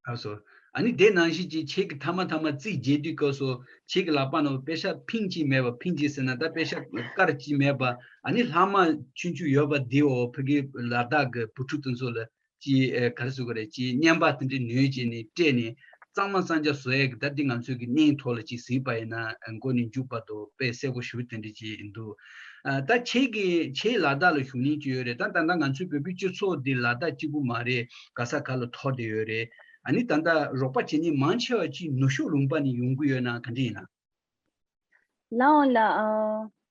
ཨ་སོ། ཨ་ནི་དེ་ནང་བཞིན་གྱི་ཁྱེད་ཀྱི་མཐའ་མ་མཐའ་མ་རྩིས་རྒྱས་དུས་སྐབས་སུ་ཁྱེད་ཀྱི་ལག་པ་ནང་པེ་ཤག་ཕིང་གཅིག་མེད་པ། ཕིང་གཅིག་ཟེར་ན་ད་པེ་ཤག་དཀར་གཅིག་མེད་པ། ཨ་ནི་ལྷག་མ་ཆུང་ཆུང་ཡོད་པ་དེའོ་ཕ་གི་ལ་དྭགས་ཀྱི་བུ་ཕྲུག་དེ་ཚོ་ལ་ཅིག་ཨེ་ག་རེ་ཟེར་དགོས་རེད། ཅིག་རྔན་པ་དེ་འདྲ་ཉོས་བྱས་ནས་སྤྲད་ནས་གཙང་མ་གཙང་རྐྱང་བཟོ་ཡས་ཀྱི་ད་འདི་ང་ཚོས་ཀྱི་སྣེའི་ཐོག་ལ་ཅིག་གཟིགས་པ་ཡིན་ན་མགོ་ནས་མཇུག་བར་དུ་དཔེ་གསལ་པོ་ཞེ་པོ་དེ་འདྲ་ཅིག་འདུག་ཨ་ད་ཁྱེད་ཀྱིས་ཁྱེད་ལ་དྭགས་ལ་བཞུགས་མཁན་ཅིག་ཡོད་རེད། ད་ད་ལྟ་ང་ཚོའི་བོད་པའི་སྤྱི་ཚོགས་འདི་ལ་དྭགས་གཅིག་པུ་མ་རེད། ག་ས་ག་ལ་འཐོར་བསྡད་ཡོད་རེད། ཨ་ནི་ད་ལྟ་རོགས་པ་བྱེད་མཁན་མང་ཆེ་བ་ཅིག་ནུབ་ཕྱོགས་ལུང་པ་ནས་ཡོང་གི་ཡོད་ན་ག་འདྲ་ཡིན་ན། ལའོ་ལ་ཨ་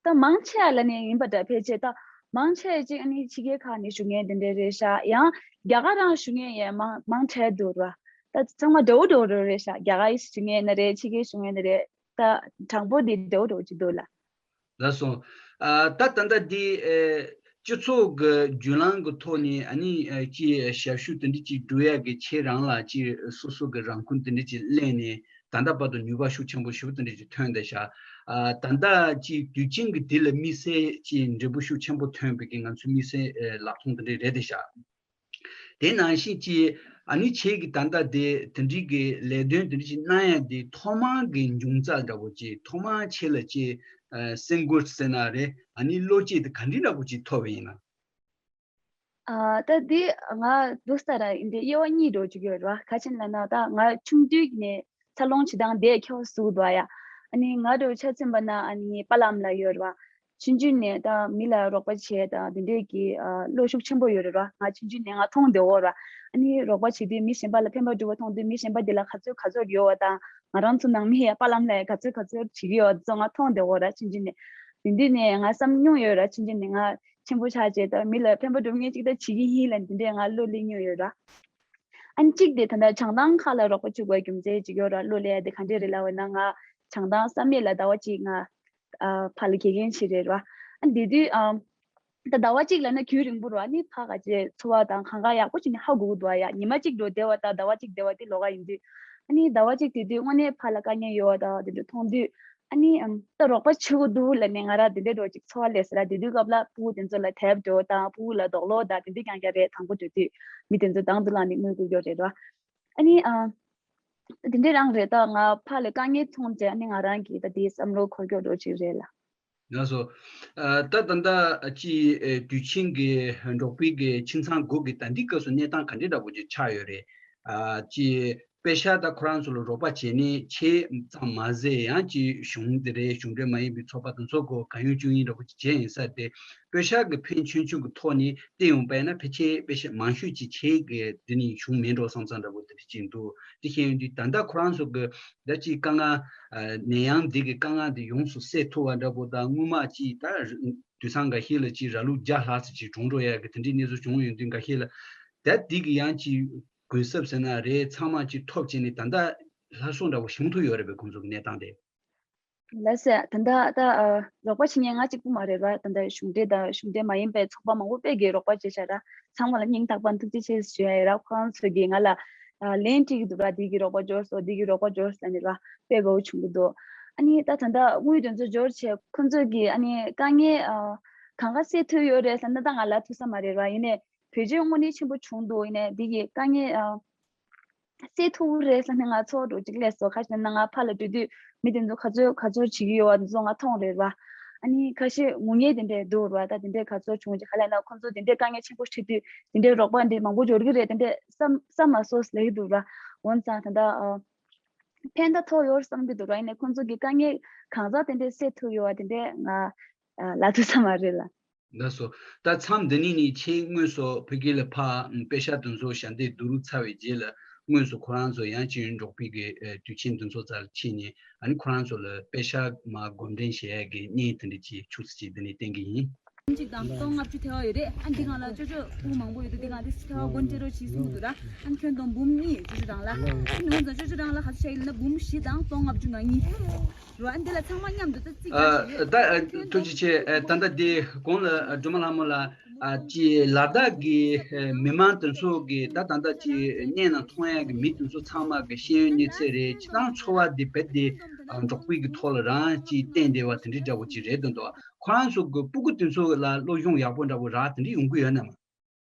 ད་མང་ཆེ་བ་ལ་ནས་ཡིན་པ་འདྲ། ཕལ་ཆེར་ད་མང་ཆེ་བ་ཅིག་ཨ་ནི་ཕྱི་རྒྱལ་ཁག་ནས་བཞུགས་མཁན་དེ་འདྲ་རེད་ཤག་ཡང་རྒྱ་གར་རང་བཞུགས་མཁན་ཡང་མང་མང་དྲགས་འདུག་ར། ད་ཚང་མ་འདྲ་བོ་འདྲ་བོ་རེད་ཤག་རྒྱ་གར་བཞུགས་མཁན་ན་རེད། ཕྱི་རྒྱལ་བཞུགས་མཁན་ན་རེད། ད་གྲངས་འབོར་འདི་འདྲ་བོ་འདྲ་བོ་ཅིག་འདུག་ལ། ལགས་སོ། ཨ་ད་ད་ལྟ་འདི་ཨེ་སྤྱི་ཚོགས་ཀྱི་བརྒྱུད་ལམ་གྱི་ཐོག་ནས་ཨ་ནི་ཨེ་ཅི་ཞབས་ཞུ་དེ་འདྲ་ཅིག་སྒྲུབ་ཡག་གི་ཁྱེད་རང་ལ་ཅིག་སོ་སོ་གི་རང་འཁུན་དེ་འདྲ་ཅིག་ལེན་ནས་ད་ལྟ་བར་དུ་ནུས་པ་ཤུགས་ཆེན་པོ་ཞེ་པོ་དེ་འདྲ་ཅིག་ཐོན་བསྡད་ཤག་ཨ་ད་ལྟ་ཅིག་དུས་ཆེན་གྱི་དུས་ལ་དམིགས་བསལ་ཅིག་འབྲས་བུ་ཤུགས་ཆེན་པོ་ཐོན་པའི་གི་ང་ཚོའི་དམིགས་བསལ་ཨེ་ལག་ཐོང་དེ་འདྲ་རེད་བསྡད་ཤག་དེ་ནང་བཞིན་གྱི་ཨ་ནི་ཁྱེད་ཀྱིས་ད་ལྟ་དེ་དེ་འདྲའི་གི་ལས་དོན་དེ་འདྲ་ཞིག་གནང་ཡ་དེ་ཐོག་མར་གི་འབྱུང་རྩ་འདྲ་པོ་ཅིག་ཐོག་མར་ཁྱེད་ལ་ཅིག་ཨ་སེམས་འགུལ་ཟེར་ན་རེད། ཨ་ནི་བློ་སྐྱེད་དེ་ག་འདྲ་འདྲ་པོ་ཅིག་ཐོབ་པ་ཡིན་ན། ཨ་ད་དེ་ང་འདུག་ས་ར་ཡིན་དེ་དབྱེ་བ་གཉིས་འགྲོ་བཅུག་ཡོད་ར། ག་ཅི་ལབ་ན་ད་ང་ཆུང་དུས་ནས་འཚར་ལོངས་བྱེད་སྟངས་དེ་ཁྱོ་བཟོ་འདུག་ཡ། ཨ་ནི་ང་འདྲ་ཆ་མཚོན་པ་ན་ཨ་ནི་པཱ་ལགས་ལ་ཡོད་ར། ཆུང་ཆུང་ནས་ད་མི་ལ་རོགས་པ་བྱས་ད་དེ་འདྲས་ཀྱི་ཨ་བློ་ཤུགས་ཆེན་པོ་ཡོད་རེད་ར། ང་ཆུང་ཆུང་ནས་ང་མཐོང་བསྡད་ཡོད་ར། ཨ་ནི་རོགས་པ་བྱེད་དུས་མི་གཞན་པ་ལ་ཕན་པ་སྒྲུབ་པ་མཐོང་དུས་མི་གཞན་པ་དེ་ལ་ག་ཚོད་ག་ཚོད་ཡོད་པ་དང་ང་རང་ཚོ་ནང་མི་ཡ་པཱ་ལགས་ལ་ག་ཚོད་ག་ཚོད་བྱེད་ཀྱི་ཡོད་ཚོ་ང་མཐོང་བསྡད་ཡོད་ར། ཆུང་ཆུང་ནས་དེ་འདྲས་ནས་ང་བསམ་མྱོང་ཡོད་ར། ཆུང་ཆུང་ནས་ང་ཆེན་པོ་ཆགས་རྗེས་ད་མི་ལ་ཕན་པ་སྒྲུབ་མཁན་ཅིག་ད་བྱེད་ཀྱི་ཡིན་ལབ་དེ་འདྲས་ང་བློ་སླེབས་མྱོང་ཡོད་ར། ཨ་ནི་གཅིག་དེ་ད་ལྟ་བྱང་ཐང་ཁག་ལ་རོགས་པ་བྱེད་དགོས་རྒྱུ་མཚན་ཅིག་ཡོད་ར། བློ་སླེབས་ཡ་དེ་ག་འདྲས་རེད་ལབ་པ་ན་ང་བྱང་ཐང་བསམ་ཡས་ལ་ཟླ་བ་གཅིག་ང་ཨ་ཕར་ལ་དགེ་རྒན་བྱེད་རེད་ར། ཨ་ནི་དེ་དུས་ཨ་ད་ཟླ་བ་གཅིག་ལབ་ན་རྒྱུན་རིང་པོ་ར། ཨ་ནི་ཕར་ག་ཅེ་འཚོ་བ་དང་གང་ག་ཡག་པོ་བྱས་ནས་ཧ་གོ་གི་འདུག་ཡ། ཉི་མ་གཅིག་འགྲོ་བསྡད་པ་དང་ཟླ་བ་གཅིག་བསྡད་པ་དེ་ལོགས་ཀ་ཡིན་དུས། ཨ་ནི་ཟླ་བ་གཅིག་དེ་དུས་དངོས་གནས་ཕར་ལ་དཀའ་ངལ་ཡོད་པ་དང་དེ་འདྲ་མཐོང་དུས། ཨ་ནི་ཨམ་ད་རོགས་པ་བྱེད་དགོས་འདུག་ལབ་ནས་ང་རང་དེ་འདྲའི་འགྲོ་ཅིག་ཚོར་བ་སླེབས་ཟེར་ར། དེ་དུས་སྐབས་ལ་ཕྲུ་གུ་དེ་ཚོ་ལ་དེབ་འགྲོ་དང་ཕྲུ་གུ་ལ་རྡོག་སློག་དང་དེ་འདྲའི་རྐྱང་རྐྱང་རེད། དང་པོ་འགྲོ་དུས་མི་དེ་ཚོ་དང་དུ་ལངས་ནས་དངུལ་དགོས་ཀྱི་རེད་ར། ཨ་ནི་ཨ་དེ་འདྲའི་རང་རེད། ད་ང་ཕར་ལ་དཀའ་ངལ་མཐོང་རྗེས་ཨ་ནི་ང་རང་གིས་ད་དེའི་བསམ་བློ་འཁོར་ཀྱོག་འགྲོ་ཅིག་རེད་ལ། ལགས་སོ། ཨ་ད་ད་ལྟ་ཅི་ཨེ་དུས་ཆེན་གྱི་འབྲོག་པའི་གི་ཁྱིམ་ཚང་དགུ་གི་ད་འདི་སྐབས་སུ་གནས་སྟངས་ག་འདྲའི་འདྲ་པོ་ཅིག་ཆགས་ཡོད་རེད། ཨ་ཅི་ པེ་ཤག་དང་ཁོ་རང་ཚོ་ལ་རོགས་པ་བྱས་ནས་ཆེད་ཙམ་མ་ཟད། ཡང་ཅིག་གཞུང་དེ་རེད། གཞུང་འབྲེལ་མ་ཡིན་པའི་ཚོགས་པ་དང་ཚོགས་སྐོར་གང་ཡོང་ཅུང་ཡིན་འདྲ་པོ་ཅིག་བྱས་ཡིན་ས་དེ། པེ་ཤག་གི་ཕན་ཆུང་ཆུང་གི་ཐོག་ནས་བལྟས་ཡོང་པ་ཡིན་ན། ཕལ་ཆེར་པེ་ཤག་མང་ཤོས་ཅིག་ཆེད་ཀྱི་དེ་ནི་བྱུང་མེད་འགྲོ་བསམ་བསམ་འདྲ་པོ་དེ་འདྲ་ཅིག་འདུག་དེ་བཤད་ཡོང་དུས་ད་ལྟ་ཁོ་རང་ཚོ་གི་ད་ཅིག་དཀའ་ངལ། ཨ། ནད་ཡམས་འདི་གི་དཀའ་ངལ་འདི་ཡོངས་སུ་སེལ་ཐུབ་པ་འདྲ་པོ་དང་། སྔོན་མ་ཅིག་ད་དུས་སང་འགའ་ཤས་ལ་ཅིག་ར་ལུག་བརྒྱ་ལྷག་ཙམ་ཅིག་གྲོངས་འགྲོ་ཡ་གི་དེ་འདྲའི་གནས་ཚུལ་བྱུང་ཡོང་དུས། འགའ་ཤས་ལ་ད་འདི་གི་ཡང་ཅིག་གུན་གསབ་ཟེར་ན་རེད། ཚང་མ་ཅིག་ཐོབ་བྱས་ནས་ད་ལྟ་སླར་གསོ་འདྲ་པོ་བྱུང་ཐུབ་ཡོད་རེད་པས། ཁོང་ཚོ་གི་གནས་སྟངས་དེ། ལགས་སེ། ད་ལྟ་ད་ཨ་རོགས་པ་བྱེད་མཁན་ང་གཅིག་པུ་མ་རེད་པ། ད་ལྟ་གཞུང་འབྲེལ་དང་གཞུང་འབྲེལ་མ་ཡིན་པའི་ཚོགས་པ་མང་པོ་དཔེ་གི་རོགས་པ་བྱས་བཞག་ར། ཚང་མ་ལ་སྙིང་ཐག་པ་ཐུགས་རྗེ་ཆེ་ཞུ་ཡ་ཡོད་ར། ཁོ་རང་ཚོ་གིས་ང་ལ་ཨ་ལན་སྤྲད་ཀྱི་འདུག་ར། འདི་གི་རོགས་པ་འབྱོར་སོང་། འདི་གི་རོགས་པ་འབྱོར་སོང་ལབ་ནས་ར། དཔེ་དགའ་བོ་བྱུང་གི་འདུག་ཨ་ནི་ད་ད་ལྟ་དངུལ་དེ་ཚོ་འབྱོར་བྱས་ཁོ་ཚོ་གིས་ཨ་ནི་དཀའ་ངལ་ཨ་གང་ག་སེལ་ཐུབ་ཡོད་རེད་ཟེར་ན། ད་ང་ལབ་ཐུབ་ས་མ་རེད་ར། ཡིན་ནའི་བེད་སྤྱོད་དངོས་གནས་ཆེན་པོ་བྱུང་འདུག་ཡིན་ནའི་འདི་གི་དཀའ་ངལ་ཨ་སེལ་ཐུབ་ཀྱི་རེད་བསམ་ནས་ང་ཚོགས་འདུ་གཅིག་སླེབས་སོང་། ཁ་ཤས་ན་ང་ཕར་ལ་འགྲོ་དུས་མི་དེ་ཚོ་ག་ཚོད་ག་ཚོད་བྱེད་ཀྱི་ཡོད་པ་དེ་ཚོ་ང་མཐོང་རེད་བ། ཨ་ནི་ཁ་ཤས་ངུ་མཁན་དེ་འདྲས་འདུག་ར། ད་དེ་འདྲས་ག་ཚོད་བྱུང་ཅིག་ག་ལབ་ན། ཁོ་ཚོ་དེ་འདྲས་དཀའ་ངལ་ཆེན་པོ་འཕྲད་དུས་དེ་འདྲས་རོགས་པ་འདྲས་མང་པོ་འབྱོར་གྱི་རེད། དེ་འདྲས་བསམ་བསམ་མ་སོང་ལབ་ཀྱི་འདུག་ར། འོན་ཙང་ད་ལྟ་ཨ་ཕན་ཐོགས་ཡོད་བསམ་གྱི་འདུག་ར། ཡིན་ནའི་ཁོ་ཚོ་གི་དཀའ་ངལ་གང་ཟག་དེ་འདྲས་སེལ་ཐུབ་ཡོད་པ་དེ་འདྲས་ང་ཨ་ལབ་ཐུབ་ས་མ་རེད་ལ། ལགས་སོ། ད་མཚམས་འདི་ནས་ནི་ཆེས་དངོས་སུ་བོད་སྐད་ལ་ཕར་པེ་ཤག་དེ་ཚོ་ཞལ་འདེབས་བསྡུ་རུབ་ཚར་བའི་རྗེས་ལ། དངོས་སུ་ཁོ་རང་ཚོ་ཡང་ཅིན་འབྲོག་པའི་གི་ཨེ་དུས་ཆེན་དེ་ཚོ་རྩར་ཕྱིན་ནས། ཨ་ནི་ཁོ་རང་ཚོ་ལ་པེ་ཤག་མར་སྒོམ་འགྲེམས་བྱེད་ཡ་གི་བརྙན་དེ་འདྲ་ཅིག་ཆུ་ཚོད་ཅིག་འདི་ནས་བསྟན་གི་ཡིན། གཅིག་དང་སྟོང་ལྔ་བཅུ་ཐལ་བ་ཡོད་རེད། ཨ་འདི་སྒང་ལ་ཅོ་ཅོ་སྤུ་མང་པོ་ཡོད་དུས། འདི་སྒང་དེ་ཐལ་བ་སྒོ་འབྱེད་རོགས་བྱེད་གསུངས་འདུག་ར། ཨ་ནི་ཁྱོན་བསྡོམས་འབུམ་གཉིས་ཅོ་ཅོ་རང་ལ། ཨ་ནི་འོན་ཙང་ཅོ་ཅོ་རང་ལ་ག་ཚོད་བྱས་ཡིན་ན་འབུམ་བཞི་དང་སྟོང་ལྔ་བཅུ་ང་གཉིས་རེད་བ། ཨ་འདི་ལ་ཚང་མ་མཉམ་དུ་ད་རྩིས་ཨ། ཀ་ཞིག་ཡོད། ད་ཨ་ཐུགས་རྗེ་ཆེ། ཨ་ད་ལྟ་དེ་གོང་ལ་ཨ་སྒྲོལ་མ་ལྷ་མོ་ལགས། ཨ་ཅི་ལ་དྭགས་ཀྱི་ཨ་མི་མང་དེ་ཚོ་གི་ད་ད་ལྟ་ཅི་བརྙན་ནང་མཐོང་ཡ་གི་མི་དེ་ཚོ་ཚང་མ་གི་ཤེས་ཡོན་གནས་ཚད་རེད། སྤྱིར་བཏང་འཚོ་བ་དེ་རྦད་དེ་ཨ་འབྲོག་པའི་གི་ཐོག་ལ་རང་ཅིག་བརྟེན་བསྡད་པ་དེ་འདྲའི་འདྲ་བོ་ཅིག་རེད་འདུག་ཁོ་རང་ཚོ་གི་སྤུ་གུ་དེ་ཚོ་ལ་སློབ་སྦྱོང་ཡག་པོ་འདྲ་བོ་རག་དེ་འདྲ་ཡོང་གི་ཡོད་ན་མ།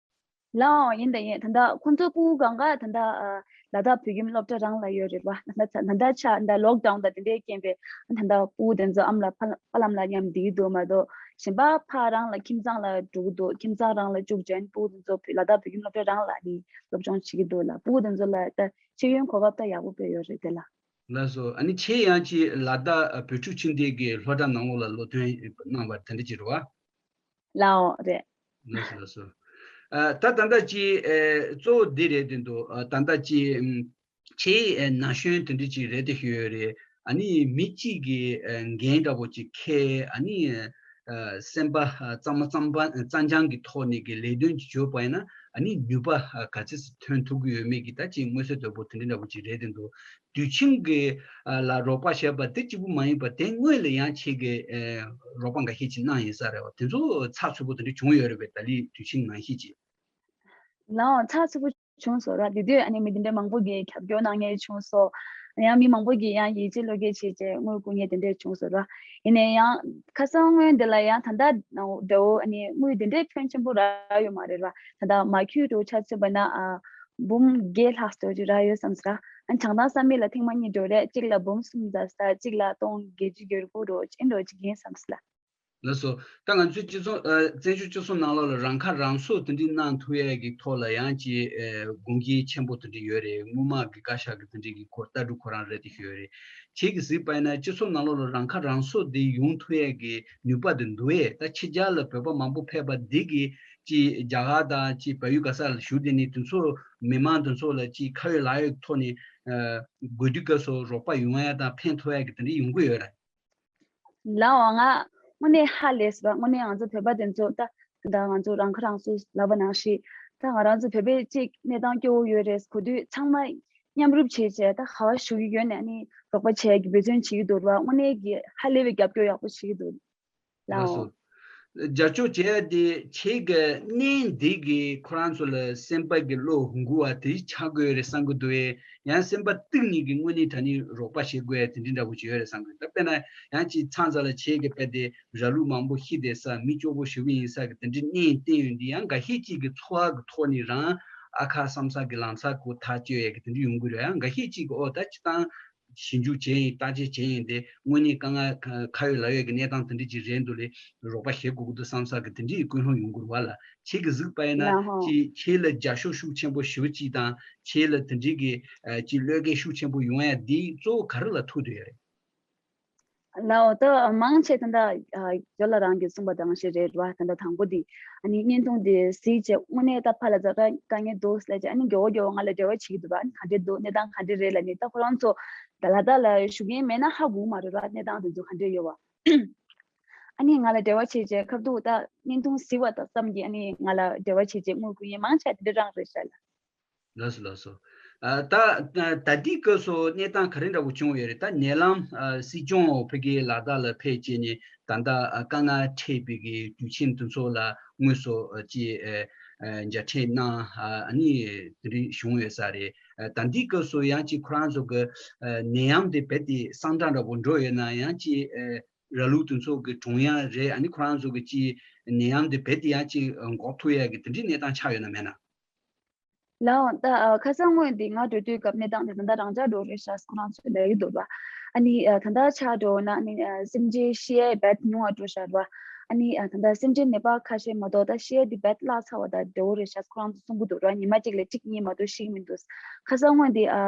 ལའོ། ཡིན་ད་ཡིན། ད་ལྟ་ཁོང་ཚོ་སྤུ་གུ་གང་ག་ད་ལྟ་ཨ་ལ་དྭགས་བོད་ཁྱིམ་སློབ་གྲྭ་རང་ལ་ཡོད་རེད་བ། ད་ལྟ་ད་ལྟ་ཆ་ད་ལོག་ཌའུན་དང་དེ་འདྲའི་རྐྱེན་པས་ད་ལྟ་སྤུ་གུ་དེ་ཚོ་ཨམ་ལ་ཕ་ལ་ཕ་ལམ་ལ་མཉམ་བསྡད་ཀྱི་འདུག་མ་གཏོགས། གཞན་པ་ཕ་རང་ལ་ཁྱིམ་ཚང་ལ་འགྲོ་གི་འདུག་ཁྱིམ་ཚང་རང་ལ་བཅུག་བྱས་ནས་སྤུ་གུ་དེ་ཚོ་ལ་དྭགས་བོད་ཁྱིམ་སློབ་གྲྭ་རང་ལ་ནི་སློབ་སྦྱོང་བྱེད་ཀྱི་འདུག་ལ། སྤུ་གུ་དེ་ཚོ་ལ་ད་ཤེས་ཡོན་གོ་སྐབས་ད་ཡག་པོ་དཔེ་ཡོད་རེད་དེ་ལ། ལགས་སོ། ཨ་ནི་ཁྱེད་ཡང་ཅིག་ལ་དྭགས་བོད་ཕྲུག་ཆུང་དེ་གི་སློབ་གྲྭ་ནང་ལོགས་ལ་སློབ་ཐོན་གནང་བ་དེ་འདྲ་ཅིག་རེད་བ། ལའོ་རེད། ལགས་སོ། ལགས་སོ། ཨ་ད་ད་ལྟ་ཅི་ཨེ་གཙོ་བོ་འདི་རེད་དེ་འདུག་ཨ་ད་ལྟ་ཅི་ཨམ་ཆེས་ཨེ་ན་གཞོན་དེ་འདྲ་ཅིག་རེད་དེ་ཞུ་ཡོད་རེད། ཨ་ནི་མི་གཅིག་གིས་ཨེ་འགན་འདྲ་བོ་ཅིག་འཁྱེར། ཨ་ནི་ཨ་སེམས་པ་ཨ་གཙང་མ་གཙང་པ་གཙང་རྐྱང་གི་ཐོག་ནས་ཀྱི་ལས་དོན་ཅིག་བྱོས་པ་ཡིན་ན། ཨ་ནི་ནུས་པ་ཨ་ག་ཚོད་ཐོན་ཐུབ་ཀྱི་ཡོད་མེད་ཀྱི་ད་ཅིག་མངོན་གསལ་དོད་པོ་དེ་འདྲ་འདྲ་བོ་ཅིག་རེད་དེ་འདུག་དུས་ཆེན་གྱི་ལ་རོགས་པ་བྱས་པ་དེ་གཅིག་པུ་མ་ཡིན་པ། དེ་སྔོན་ལ་ཡང་ཁྱེད་ཀྱིས་རོགས་པ་འགའ་ཤས་ཅིག་གནང་ཡིན་ས་རེད་བ། དེ་ཚོ་ཚགས་ཚུད་པོ་དེ་འདྲ་བྱུང་ཡོད་རེད་པས། ད་ལོའི་དུས་ཆེན་ནང་བཞིན་ཅིག་ལའོ། ཚགས་ཚུད་པོ་བྱུང་སོང་ར། དེ་དུས་ཨ་ནི་མི་དེ་འདྲ་མང་པོ་གིས་རྒྱབ་སྐྱོར་གནང་མཁན་བྱུང་སོང་། ཡང་མི་མང་པོ་གིས་ཡང་ཡིད་ཆེས་བློ་སྐྱེད་བྱས་བྱས་དངུལ་བསྐུར་མཁན་དེ་འདྲ་བྱུང་སོང་ར། ཡིན་ནའི་ཡང་ཁ་སང་སྔོན་དེ་ལ་ཡང་ད་ལྟ་འདྲ་བོ་ཨ་ནི་དངུལ་དེ་འདྲའི་ཕོན་ཆེན་པོ་རག་ཡོད་མ་རེད་ར། ད་ལྟ་མ་ཁྱུད་དུ་ཆ་མཚོན་པ་ན་ཨ་འབུམ་བརྒྱད་ལྷག་ཙམ་ཅིག་རག་ཡོད་བསམ་སོང་ར། ཨ་བྱང་ཐང་ས་མིག་ལ་ཐེངས་མ་གཉིས་འགྲོ་རེད། གཅིག་ལ་འབུམ་གསུམ་ཙམ་ཙམ། གཅིག་ལ་སྟོང་བརྒྱད་ཅུ་གྱ་དགུ་རོ་ཅན་འགྲོ་ཅིག་ཡིན་བསམ་སོང་ལ། ལགས་སོ། ད་ང་ཚོའི་སྤྱི་ཚོགས་ཨ་བཙན་བྱོལ་སྤྱི་ཚོགས་ནང་ལོགས་ལ་རང་ཁ་རང་གསོ་དེ་འདྲའི་གནང་ཐུབ་ཡས་ཀྱི་ཐོག་ལ་ཡང་ཅིག་ཨ་དགོངས་འགལ་ཆེན་པོ་དེ་འདྲ་ཡོད་རེད། དངུལ་སྨར་གྱི་བཀའ་ཤག་གི་དེ་འདྲའི་གི་ཁོ་ལྟ་གྲུབ་ཁོ་རང་རེད་དེ་ཞུ་ཡོད་རེད། ཁྱེད་ཀྱིས་གཟིགས་པ་ཡིན་ན་སྤྱི་ཚོགས་ནང་ལོགས་ལ་རང་ཁ་རང་གསོ་དེ་ཡོང་ཐུབ་ཡས་ཀྱི་ནུས་པ་དེ་འདུག་ཨེ། ད་ཕྱི་རྒྱལ་ལ་བོད་པ་མང་པོ་ཕེབས་པ་འདི་གིས་ཅིག་རྒྱ་གར་དང་ཅིག་བལ་ཡུལ་ག་ས་ལ་བཞུགས་བསྡད་ནས་དེ་ཚོ་མི་མང་དེ་ཚོ་ལ་ཅིག་ཁ་ཡོད་ལག་ཡོད་ཐོག་ནས་ཨ་དགོས་དུས་སྐབས་སུ་རོགས་པ་ཡོང་ཡ་དང་ཕན་ཐོགས་ཡ་གི་དེ་འདྲ་ཡོང་གི་ཡོད་རེད། ལའོ། ང་དངོས་གནས་ཧ་ལས་སོང་བ། དངོས་གནས་ང་ཚོ་བོད་པ་དེ་ཚོ་ད་ད་ང་ཚོ་རང་ཁ་རང་གསོ་ལབ་པ་ནང་བཞིན། ད་ང་རང་ཚོ་བོད་པའི་ཅིག་གནས་སྟངས་སྐྱོ་བོ་ཡོད་རེད་གོ་དུས་ཚང་མ་མཉམ་རུབ་བྱས་བྱས་ད་ག་བ་བཞུགས་ཀྱི་ཡོད་ནས་ཨ་ནི་རོགས་པ་བྱས་ཀྱི་འབད་བརྩོན་བྱེད་ཀྱི་འདུག་བ། དངོས་གནས་ཀྱི་ཧ་ལས་པའི་རྒྱབ་སྐྱོར་ཡག་པོ་བྱེད་ཀྱི་འདུག་ལགས་ལའོ། སོ། རྒྱབ་སྐྱོར་བྱས་ཏེ་ཁྱེད་ཀྱི་གནས་འདི་གིས་ཁོ་རང་ཚོ་ལ་སེམས་པ་གི་བློ་འགུལ་བ་དེ་ཆགས་དགོས་རེད་བསམ་གི་འདུག་ཨེ། ཡང་སེམས་པ་གཏིང་ནས་ཀྱི་དངོས་གནས་དྲང་གནས་རོགས་པ་བྱེད་དགོས་ཡ་དེ་འདྲའི་འདྲ་པོ་ཅིག་ཡོད་རེད་བསམ་གི་འདུག་དཔེར་ན་ཡང་ཅིག་ཚང་ས་ལ་ཁྱེད་ཀྱི་དཔེ་དེ་ར་ལུག་མང་པོ་ཤི་བསྡད་ས་མི་སྐྱོ་པོ་ཞེ་པོ་ཡིན་ས་གི་དེ་འདྲའི་གནས་བསྟན་ཡོད་འདི་ཡང་འགའ་ཤས་ཅིག་གི་འཚོ་བ་གི་ཐོག་ནས་རང་ཨ་ཁ་བསམ་ས་གི་ལང་ཚ་གོ་ཐག་གཅོད་ཡ་གི་དེ་འདྲ་ཡོང་གི་རེད། ཡང་འགའ་ཤས་ཅིག་གི་ཨོ་ད་སྤྱིར་བཏང་ ཞིབ་འཇུག་བྱས་ཡིན། བརྟག་དཔྱད་བྱས་ཡིན་ཏེ། དངོས་གནས་དཀའ་ངལ་ཁ་ཁ་ཡོད་ལག་ཡོད་ཀྱི་གནས་སྟངས་དེ་འདྲ་ཅིག་རེད་འདུག་ལས། རོགས་པ་བྱེད་དགོས་ཀྱི་འདུག་བསམ་ས་གི་དེ་འདྲའི་ཀུན་སློང་ཡོང་གི་རེད་བ་ལ། ཁྱེད་ཀྱིས་གཟིགས་པ་ཡིན་ན། ལགས་ཧོ། ཅིག་ཁྱེད་ལ་རྒྱབ་སྐྱོར་ཤུགས་ཆེན་པོ་ཞེ་པོ་ཅིག་དང་། ཁྱེད་ལ་དེ་འདྲའི་གི་ཨ་ཅིག་བློས་འགེལ་ཤུགས་ཆེན་པོ་ཡོང་ཡ་འདི་གཙོ་བོ་ག་རེ་ལ་ཐུག་བསྡད་ཡོད་རེད། ལའོ། ད་མང་ཆེ་ད་ལྟ་ཨ་ཇོ་ལགས་རང་གིས་གསུངས་པ་དང་ཞིག་རེད་བ། ད་ལྟ་དང་པོ་འདི་ཨ་ནི་བརྙན་ཐུང་འདི་གཟིགས་བྱས། དངོས་གནས་ད་ཕར་ལ་ཛ་དྲག་དཀའ་ངལ་འདུག་ཟེར་བྱས། ཨ་ནི་མགྱོགས་པོ་མགྱོགས་པོ་ང་ལ་འབྲེལ་བ་བྱེད་ཀྱི་འདུག་བ། ཨ་ནི་ག་འདྲས་འདུག་གནས་སྟངས་ག་འདྲས་རེད་ལབ་ནས། ད་ཁོ་རང་ཚོ་ད་ལ་དྭགས་ལ་བཞུགས་མཁན་མེད་ན་ཧ་གོ་གི་མ་རེད་བ། གནས་སྟངས་དེ་ཚོ་ག་འདྲས་ཡོད་བ། ཨ་ནི་ང་ལ་འབྲེལ་བ་བྱས་བྱས། ཁ་ཐུག་ད་བརྙན་ཐུང་གཟིགས་པ་དང་ཙམ་གྱིས་ཨ་ནི་ང་ལ་འབྲེལ་བ་བྱས་བྱས་དངུལ་བསྐུར་མཁན་མང་ཆེ་དེ་འདྲ་རང་རེད་ཤག་ལ། ལགས་སོ། ལགས་སོ། ཨ་ད་ད་ད་ལྟའི་སྐབས་སུ་གནས་སྟངས་ག་རེ་འདྲ་བོ་བྱུང་ཡོད་རེད། ད་ཉེ་ལམ་ཨ་སྲིད་སྐྱོང་ཕ་གིའི་ལ་དྭགས་ལ་ཕེབས་བྱས་ནས། ད་ལྟ་ཨ་དཀའ་ངལ་འཕྲད་པའི་གི་དུས་ཆེན་དེ་ཚོ་ལ་དངོས་སུ་ཨ་ཅིག་ཨ་ཨ་མཇལ་འཕྲད་གནང་། ཨ་ཨ་ནི་དེ་འདྲ་བྱུང་ཡོད་ས་རེད། ཨ་ད་ལྟའི་སྐབས་སུ་ཡང་ཅིག་ཁོ་རང་ཚོ་གི་ཨ་ནད་ཡམས་དེ་རྦད་དེ་སངས་དྲག་འདྲ་བོ་འགྲོ་ཡོད་ན། ཡང་ཅིག་ཨ་ར་ལུག་དེ་ཚོ་གི་གྲོངས་ཡ་རེད། ཨ་ནི་ཁོ་རང་ཚོ་གི་ཅིག་ནད་ཡམས་དེ་རྦད་དེ་ཡང་ཅིག་འགོག་ཐུབ་ཡ་གི་དེ་འདྲའི་གནས་སྟངས་ཆགས་ཡོད་ན་མེད་ན། ལའོ། ད་ཨ་ཁ་སང་སྔོན་དེ་ང་འགྲོ་དུས་སྐབས་གནས་སྟངས་དེ་ད་ལྟ་རང་འཇགས་འགྲོ་རེད་ཤག་ཁོ་རང་ཚོས་ལབ་ཀྱི་འདུག་བ། ཨ་ནི་ཨ་ད་ལྟ་ཆ་འགྲོ་ན་ཨ་ནི་ཨ་སེམས་ཅན་ཤི་ཡ་རྦད་ཉུང་བ་འགྲོ་ཤག་བ། ཨ་ནི་ཨ་ད་ལྟ་སེམས་ཅན་ནད་པ་ཁ་ཤས་མ་གཏོགས་ད་ཤི་ཡ་དེ་རྦད་བརླག་ཚར་བ་ད་འདྲ་བོ་རེད་ཤག་ཁོ་རང་ཚོ་གསུང་གི་འདུག་ར། ཉི་མ་གཅིག་ལ་གཅིག་གཉིས་མ་གཏོགས་ཤི་གི་མི་འདུག་ཁ་སང་སྔོན་དེ་ཨ་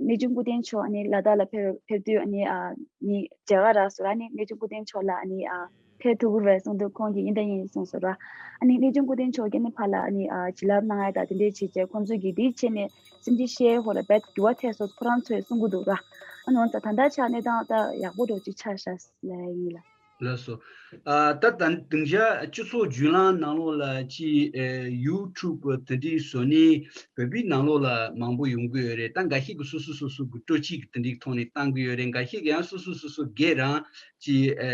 གནས་ཆུང་སྐུ་རྟེན་མཆོག་ཨ་ནི་ལ་དྭགས་ལ་ཕེབས་ཕེབས་དུས། ཨ་ནི་ཨ་ནི་མཇལ་ཁ་རག་སོང་ར། ཨ་ནི་གནས་ཆུང་སྐུ་རྟེན་མཆོག་ལ་ཨ་ནི་ཨ་ཕེབས་ཐུབ་ཀྱི་རེད་གསུངས་དུས། ཁོང་གིས་ཡིན་དང་ཡིན་གསུངས་སོང་ར། ཨ་ནི་གནས་ཆུང་སྐུ་རྟེན་མཆོག་གིས་ཨ་ནི་ཕར་ལ་ཨ་ནི་ཨ་བྱིན་རླབས་གནང་ཡ་དང་དེ་འདྲས་བྱས་བྱས། ཁོང་ཚོས་ཀྱིས་དེ་བྱས་ནས་སེམས་ཅན་ཤི་ཡའི་ཧོ་ལ་རྦད་འགྱུར་བ་ཐེབས་སོང་ཁོ་རང་ཚོས་གསུང་གི་འདུག་ར། ཨ་ནི་འོན་ཙང་ད་ལྟ་ཆ་གནས་སྟངས་ད་ཡག་པོ་འདྲ་ཅིག་ཆགས་ཤག་ལབ་ཡ་ཡིན་ལ། ལགས་སོ། ཨ་ད་ད་དེང་སང་སྤྱི་ཚོགས་བརྒྱུད་ལམ་ནང་ལོགས་ལ་ཅིག་ཨ་ཡུ་ཊུབ་དེ་འདྲའི་བཟོ་ནི་བོད་པའི་ནང་ལོགས་ལ་མང་པོ་ཡོང་གི་ཡོད་རེད། ད་འགའ་ཤས་ཀྱིས་སོ་སོ་སོ་སོ་གི་སྤྲོ་སྐྱིད་ཀྱི་དེ་འདྲའི་ཐོག་ནས་བཏང་གི་ཡོད་རེད། འགའ་ཤས་ཀྱིས་ཡང་སོ་སོ་སོ་སོ་སྒེར་རང་ཅིག་ཨ་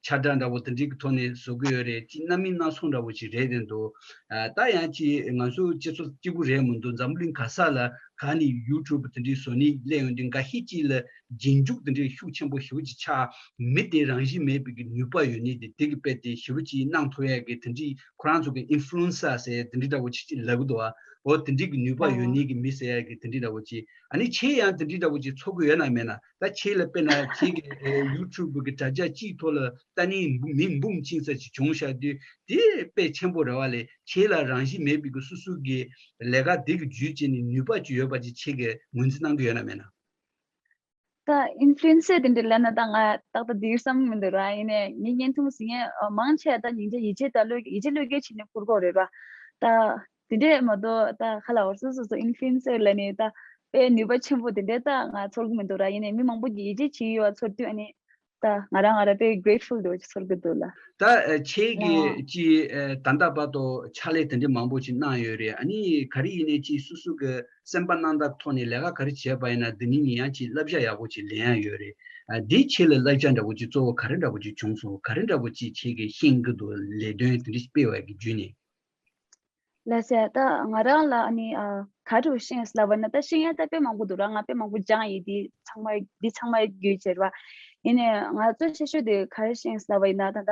ཆ་འདྲ་འདྲ་བོ་དེ་འདྲའི་གི་ཐོག་ནས་བཟོ་གི་ཡོད་རེད། ཅིག་སྣ་མིན་སྣ་ཚོགས་འདྲ་བོ་ཅིག་རེད་དེ་འདུག་ཨ་ད་ཡང་ཅིག་ང་ཚོ་སྤྱི་ཚོགས་གཅིག་པུ་རེད་མི་འདུག་འཛམ་བུ་གླིང་ག་ས་ལ་ག་ནས་ཡུ་ཊུབ་དེ་འདྲའི་བཟོ་ནི་སླེབས་ཡོང་དུས། འགའ་ཤས་ཅིག་ལ་རྗེས་འཇུག་དེ་འདྲའི་ཤུགས་ཆེན་པོ་ཞེ་པོ་ཅིག་ཆགས། མི་དེ་རང་བཞིན་མེད་པའི་གི་ནུས་པ་ཡོད་ནི་དེ། དེ་གི་དཔེ་དེ་ཞེ་པོ་ཅིག་གནང་ཐུབ་ཡ་གི་དེ་འདྲའི་ཁོ་རང་ཚོ་གི་ཨིན་ཕུ་ལུ་ཨེན་སར་ཟེར་དེ་འདྲའི་འདྲ་བོ་ཅིག་ཅིག་ལབ་གི་འདུག་ཨ། འོ་དེ་འདྲའི་གི་ནུས་པ་ཡོད་ནི་གི་མི་ཟེར་ཡ་གི་དེ་འདྲའི་འདྲ་བོ་ཅིག་ཨ་ནི་ཁྱེད་ཡང་དེ་འདྲའི་འདྲ་བོ་ཅིག་ཚོར་གི་ཡོད་ན་མེད་ན། ད་ཁྱེད་ལ་དཔེར་ན་ཁྱེད་ཀྱི་ཡུ་ཊུབ་གི་དྲ་རྒྱ་གཅིག་ཐོག་ལ་ད་ནི་མི་འབུམ་གཅིག་ཙམ་ཅིག་བྱུང་བཞག་དུས། དེ་དཔེ་ཆེན་པོ་རེད་བ་ལས། ཁྱེད་ལ་རང་བཞིན་མེད་པའི་གི་སོ་སོ་གི་ལས་ཀ་དེ་གི་བརྒྱུད་བྱས་ནས་ནུས་པ་ཅིག་ཡོད་པ་ཅིག་ཁྱེད་ཀྱིས་ངོས་འཛིན་གནང་གི་ཡོད་ན་མེད་ན། ད་ཨིན་ཕུ་ལུ་ཨེན་སར་དེ་འདྲ་ལབ་ན་ད་ང་ཏག་ཏག་འདིར་བསམ་མི་འདུག་ར། ཡིན་ནའི་ངའི་བརྙན་ཐུང་གཟིགས་མཁན་མང་ཆེ་ད་སྙིང་རྗེ་ཡིད་ཆེས་ད་བློས་ཡིད་ཆེས་བློས་འགེལ་བྱས་ནས་བསྐུར་གྱི་ཡོད་རེད་པ། ད་དེ་འདྲས་མ་གཏོགས་ད་ཁ་ལ་འོ་སོ་སོ་སོ་ཨིན་ཕུ་ལུ་ཨེན་སར་ལབ་ནས་ད་དཔེ་ནུས་པ་ཆེན་པོ་དེ་འདྲས་ད་ང་ཚོར་གྱི་མི་འདུག་ར། ཡིན་ནའི་མི་མང་པོ་གིས་ཡིད་ཆེས་བྱེད་ཀྱི་ཡོད་པ་ཚོར་དུས། ཨ་ནི་ད་ང་རང་ང་རང་དཔེ་གི་རེཊ་ཕུལ་འདྲ་བོ་ཅིག་ཚོར་གྱི་འདུག་ལ། ད་ཨ་ཁྱེད་ཀྱིས་ལའོ། ཅིག་ཨ་ད་ལྟ་བར་དུ་ཕྱག་ལས་དེ་འདྲ་མང་པོ་ཅིག་གནང་ཡོད་རེད། ཨ་ནི་ག་རེ་ཡིན་ནའི་ཅིག་སོ་སོ་གི་སེམས་པ་སྣང་དག་ཐོག་ནས་ལས་ཀ་ག་རེ་བྱས་པ་ཡིན་ན། འདི་ནས་ནི་ཡང་ཅིག་བསླབ་བྱ་ཡག་པོ་ཅིག་ལེན་ཡ་ཡོད་རེད། ཨ་འདིས་ཁྱེད་ལ་བསླབ་བྱ་འདྲ་བོ་ཅིག་གཙོ་བོ་ག་རེ་འདྲ་བོ་ཅིག་བྱུང་སོང་། ག་རེ་འདྲ་བོ་ཅིག་ཁྱེད་ཀྱིས་ཤེས་ཀྱི་འདུག་ལས་དོན་དེ་འདྲ་སྤེལ་བ་གི་བརྒྱུད་ནས། ལགས་སེ། ད་ང་རང་ལ་ཨ་ནི་ཨ་ག་རེ་ཤེས་ལབ་པ་ན། ད་ཤེས་ཡ་ད་དཔེ་མང་པོ་འདུག་ར། ང་དཔེ་མང་པོ་སྦྱངས་ཡིན། འདི་ཚང་མ་འདི་ཚང་མ་བརྒྱུད་བྱས་ར། ཡིན་ནའི་ང་གཙོ་ཆེ་ཤོས་དེ་ག་རེ་ཤེས་ལབ་པ་ཡིན་ན། ད་ད་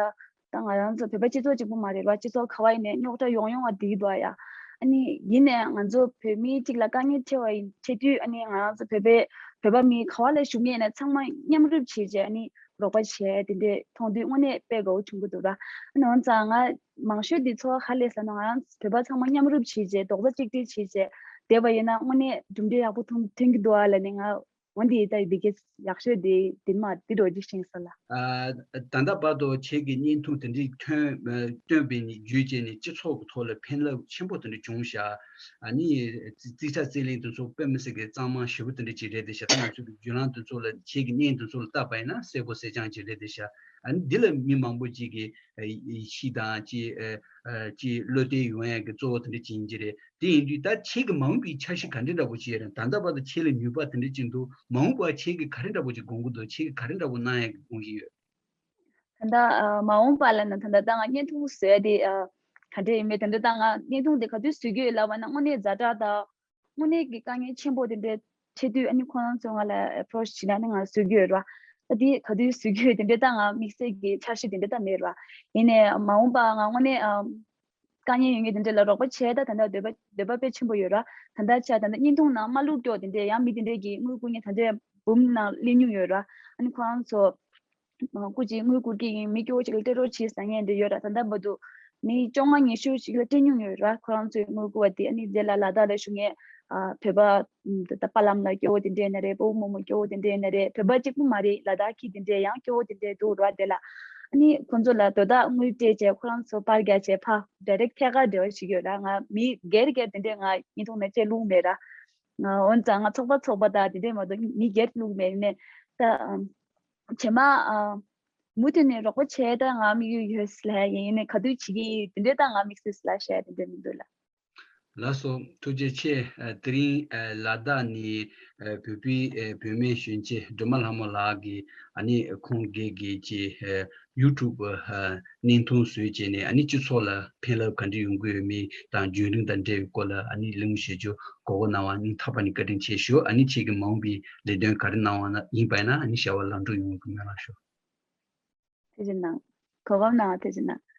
ད་ང་རང་ཚོ་བོད་པ་སྤྱི་ཚོགས་གཅིག་པུ་མ་རེད་ར། སྤྱི་ཚོགས་ག་བ་ཡིན་ནའི་རྙོག་དྲ་ཡོང་ཡོང་བ་འདི་འདུག་ཡ། ཨ་ནི་ཡིན་ནའི་ང་ཚོ་བོད་མི་གཅིག་ལ་དཀའ་ངལ་འཕྲད་པ་ཡིན། འཕྲད་དུས་ཨ་ནི་ང་རང་ཚོ་བོད་པའི་བོད་པ་མི་ག་བ་ལ་བཞུགས་ཡིན་ནའི་ཚང་མ་མཉམ་རུབ་བྱས་བྱས། ཨ་ནི་རོགས་པ་བྱས་དེ་འདྲས་མཐོང་དུས་དངོས་གནས་དཔེ་དགའ་བོ་བྱུང་གི་འདུག་ར། ཨ་ནི་འོན་ཙང་ང་མང་ཤོས་འདི་ཚོ་ག་རེ་ལབ་ན། ང་རང་བོད་པ་ཚང་མ་མཉམ་རུབ་བྱས་བྱས་རྡོག་རྩ་གཅིག་སྒྲིལ་བྱས་བྱས་བསྡད་པ་ཡིན་ན་དངོས་གནས་གྲུབ་འབྲས་ཡག་པོ་ཐོན་ཐོན་གྱི་འདུག་ཨ་ལབ་ནས། ང་འོ་འདི་ད་འདི་གས་ཡག་ཤོས་འདི་འདི་མ་འདི་འདྲ་ཅིག་ཤེས་སོང་ལ། ཨ་ད་ལྟ་བར་དུ་ཁྱེད་ཀྱི་བརྙན་ཐུང་དེ་འདྲ་ཐོན་ཐོན་པའི་བརྒྱུད་བྱས་ནས་སྤྱི་ཚོགས་ཀྱི་ཐོག་ལ་ཕན་རླབས་ཆེན་པོ་དེ་འདྲ་བྱུང་ཤག་ཨ་ནི་རྩིས་ཁྲ་རྩིས་ལེན་དེ་ཚོ་དཔེ་མི་སྲིད་ཀྱི་གཙང་མ་ཞེ་པོ་དེ་འདྲ་ཅིག་རེད་དེ་ཤག་ད་ང་ཚོ་གི་བརྒྱུད་ལམ་དེ་ཚོ་ལ་ཁྱེད་ཀྱི་བརྙན་དེ་ཚོ་ལ་བལྟས་པ་ཡིན་ན་གསལ་པོ་གསལ་རྐྱང་ཅིག་རེད་དེ་ཤག་ཨ་ནི་འདི་ལ་མི་མང་པོ་ཅིག་གིས་ཡིད་ཆེས་དང་ཅིག་ཨ་ཅིག་བློ་གཏད་ཡོང་ཡ་གི་གཙོ་བོ་དེ་འདྲ་ཅིག་ཡིན་གྱི་རེད། དེ་ཡིན་དུས་ད་ཁྱེད་ཀྱི་མ་འོངས་པའི་འཆར་གཞི་ག་འདྲ་འདྲ་པོ་ཅིག་ཡོད་རེད། ད་ལྟ་བར་དུ་ཁྱེད་ལ་ནུས་པ་དེ་འདྲ་ཅིག་འདུག་མ་འོངས་པ་ཁྱེད་ཀྱིས་ག་རེ་འདྲ་པོ་ཅིག་དགོངས་ཀྱི་འདུག་ཁྱེད་ཀྱིས་ག་རེ་འདྲ་པོ་གནང་ཡ་གི་དགོངས་ཀྱི་ཡོད། ད་ལྟ་ཨ་མ་འོངས་པ་ལ་ན་ད་ལྟ་ད་ང་བརྙན་ཐུང་བཟོ་ཡ་དེ་ཨ་ག་འདྲ་ཡིན་མིན། ད་ལྟ་ད་ང་བརྙན་ཐུང་དེ་ག་དུས་བཟོ་གི་ཡོད་ལབ་པ་ན། དངོས་གནས་ཛ་དྲག་དང་དངོས་གནས་ཀྱི་དཀའ་ངལ་ཆེན་པོ་དེ་འདྲ་འཕྲད་དུས་ཨ་ནི་ཁོ་རང་ཚོ་ང་ལ་ཨེ་པོ་རོ་ཆི་བྱས་ན་ཨ་ནི་ང་བཟོ་གི་ཡོད་ར། ད་དེ་ག་དུས་བཟོ་གི་ཡོད་དེ་འདྲ་ད་ང་དམིགས་བསལ་གྱི་འཆར་གཞི་དེ་འདྲ་ད་མེད་ར། ཡིན་ནའི་མ་འོངས་པ་ང་དངོས་གནས་ཨ་ དཀའ་ངལ་ཡོད་མཁན་དེ་འདྲ་ལ་རོགས་པ་བྱས། ད་ད་ལྟ་འདོད་པ་འདོད་པ་དཔེ་ཆེན་པོ་ཡོད་ར། ད་ལྟ་ཆ་ད་ལྟ་བརྙན་ཐུང་ནང་མ་བླུགས་ཀྱོག་དེ་འདྲས་ཡང་མི་དེ་འདྲས་ཀྱིས་དངུལ་བསྐུར་མཁན་ད་ལྟ་འབུམ་ནང་སླེབས་མྱོང་ཡོད་ར། ཨ་ནི་ཁོ་རང་ཚོ་སྐུ་མཁྱེན་དངུལ་བསྐུར་གྱི་ཡིན། མི་སྐྱོ་བོ་ཅིག་ལ་སྤྲད་རོགས་བྱེད་ཟེར་མཁན་དེ་ཡོད་ར། ད་ལྟ་བར་དུ་མི་བཅོ་ལྔ་ཉི་ཤུ་ཅིག་ལ་སྤྲད་མྱོང་ཡོད་ར། ཁོ་རང་ཚོས་དངུལ་བསྐུར་བ་དེ། ཨ་ནི་དེ་ལ་ལ་དྭགས་ལ་བཞུགས་མཁན་ཨ་བོད་པ་ད་ལྟ་པ་ལམ་ལ་སྐྱོ་བོ་དེ་འདྲས་ཡིན་ན་རེད། སྤོ་བོ་རྨོ་མོ་སྐྱོ་བོ་དེ་འདྲས་ཡིན་ན་རེད། བོད་པ་གཅིག་པུ་མ་རེད། ལ་དྭགས་ཁྱི་དེ་འདྲས་ཡང་སྐྱོ་བོ་དེ་འདྲས་འདུག་ར། དེ་ལ་ཨ་ནི་ཁོ་ཚོ་ལ་དོ་བདག་དངུལ་སྤྲད་བྱས་ཁོ་རང་ཚོ་པར་རྒྱག་བྱས་ཕར་ཌའི་རེག་ཐད་ཀར་འབྲེལ་བ་ཞིག་ཡོད་ར། ང་མི་སྒེར་སྒེར་དེ་འདྲས་ང་བརྙན་ཐུང་ནང་བཅད་བླུགས་མེད་ར། ང་འོན་ཀྱང་ང་ཚོགས་པ་ཚོགས་པ་དང་དེ་འདྲས་མ་གཏོགས་མི་སྒེར་བླུགས་མེད་ནས། ད་ཨམ། རྗེས་མ་ཨ་མུ་མཐུད་ནས་རོགས་པ་བྱས། ད་ང་དམིགས་ཡུལ་ཡོད་ལ་ཡིན་ནས་ག་དུས་བྱེད་ཀྱི་ཡིན། དེ་འདྲས་ད་ང་དམིགས་བསལ་ལ་བཤད་དེ་འདྲས་མི་འདུག་ལ། ལགས་སོ། ཐུགས་རྗེ་ཆེ། ཨ། དེ་རིང་ཨ་ལ་དྭགས་ནས་ཨ་བོད་པའི་ཨ་བུད་མེད་གཞོན་སྐྱེས་སྒྲོལ་མ་ལྷ་མོ་ལགས་ཀྱིས་ཨ་ནི་ཁོང་སྒེར་གྱི་ཅིག་ཨ་ཡུ་ཊུབ་ཨ་བརྙན་ཐུང་བཟོས་བྱས་ནས་ཨ་ནི་སྤྱི་ཚོགས་ལ་ཕན་རླབས་ག་འདྲ་ཡོང་གི་ཡོད་མེད་དང་རྒྱུན་རིང་དང་འབྲེལ་བའི་སྐོར་ལ་ཨ་ནི་གླེང་མོལ་བྱེད་རྒྱུ་གོ་སྐབས་གནང་བ་སྙིང་ཐག་པ་ནས་བཀའ་དྲིན་ཆེ་ཞུ། ཨ་ནི་ཁྱེད་ཀྱི་མ་འོངས་པའི་ལས་དོན་ག་རེ་གནང་བ་ན་ཡིན་པ་ཡིན་ན་ཨ་ནི་བྱ་བ་ལམ་འགྲོ་ཡོང་བའི་སྨོན་ལམ་ཞུ། ཐུགས་རྗེ་གནང་། གོ་སྐབས་གནང་བ་ཐུགས་རྗེ་གནང་།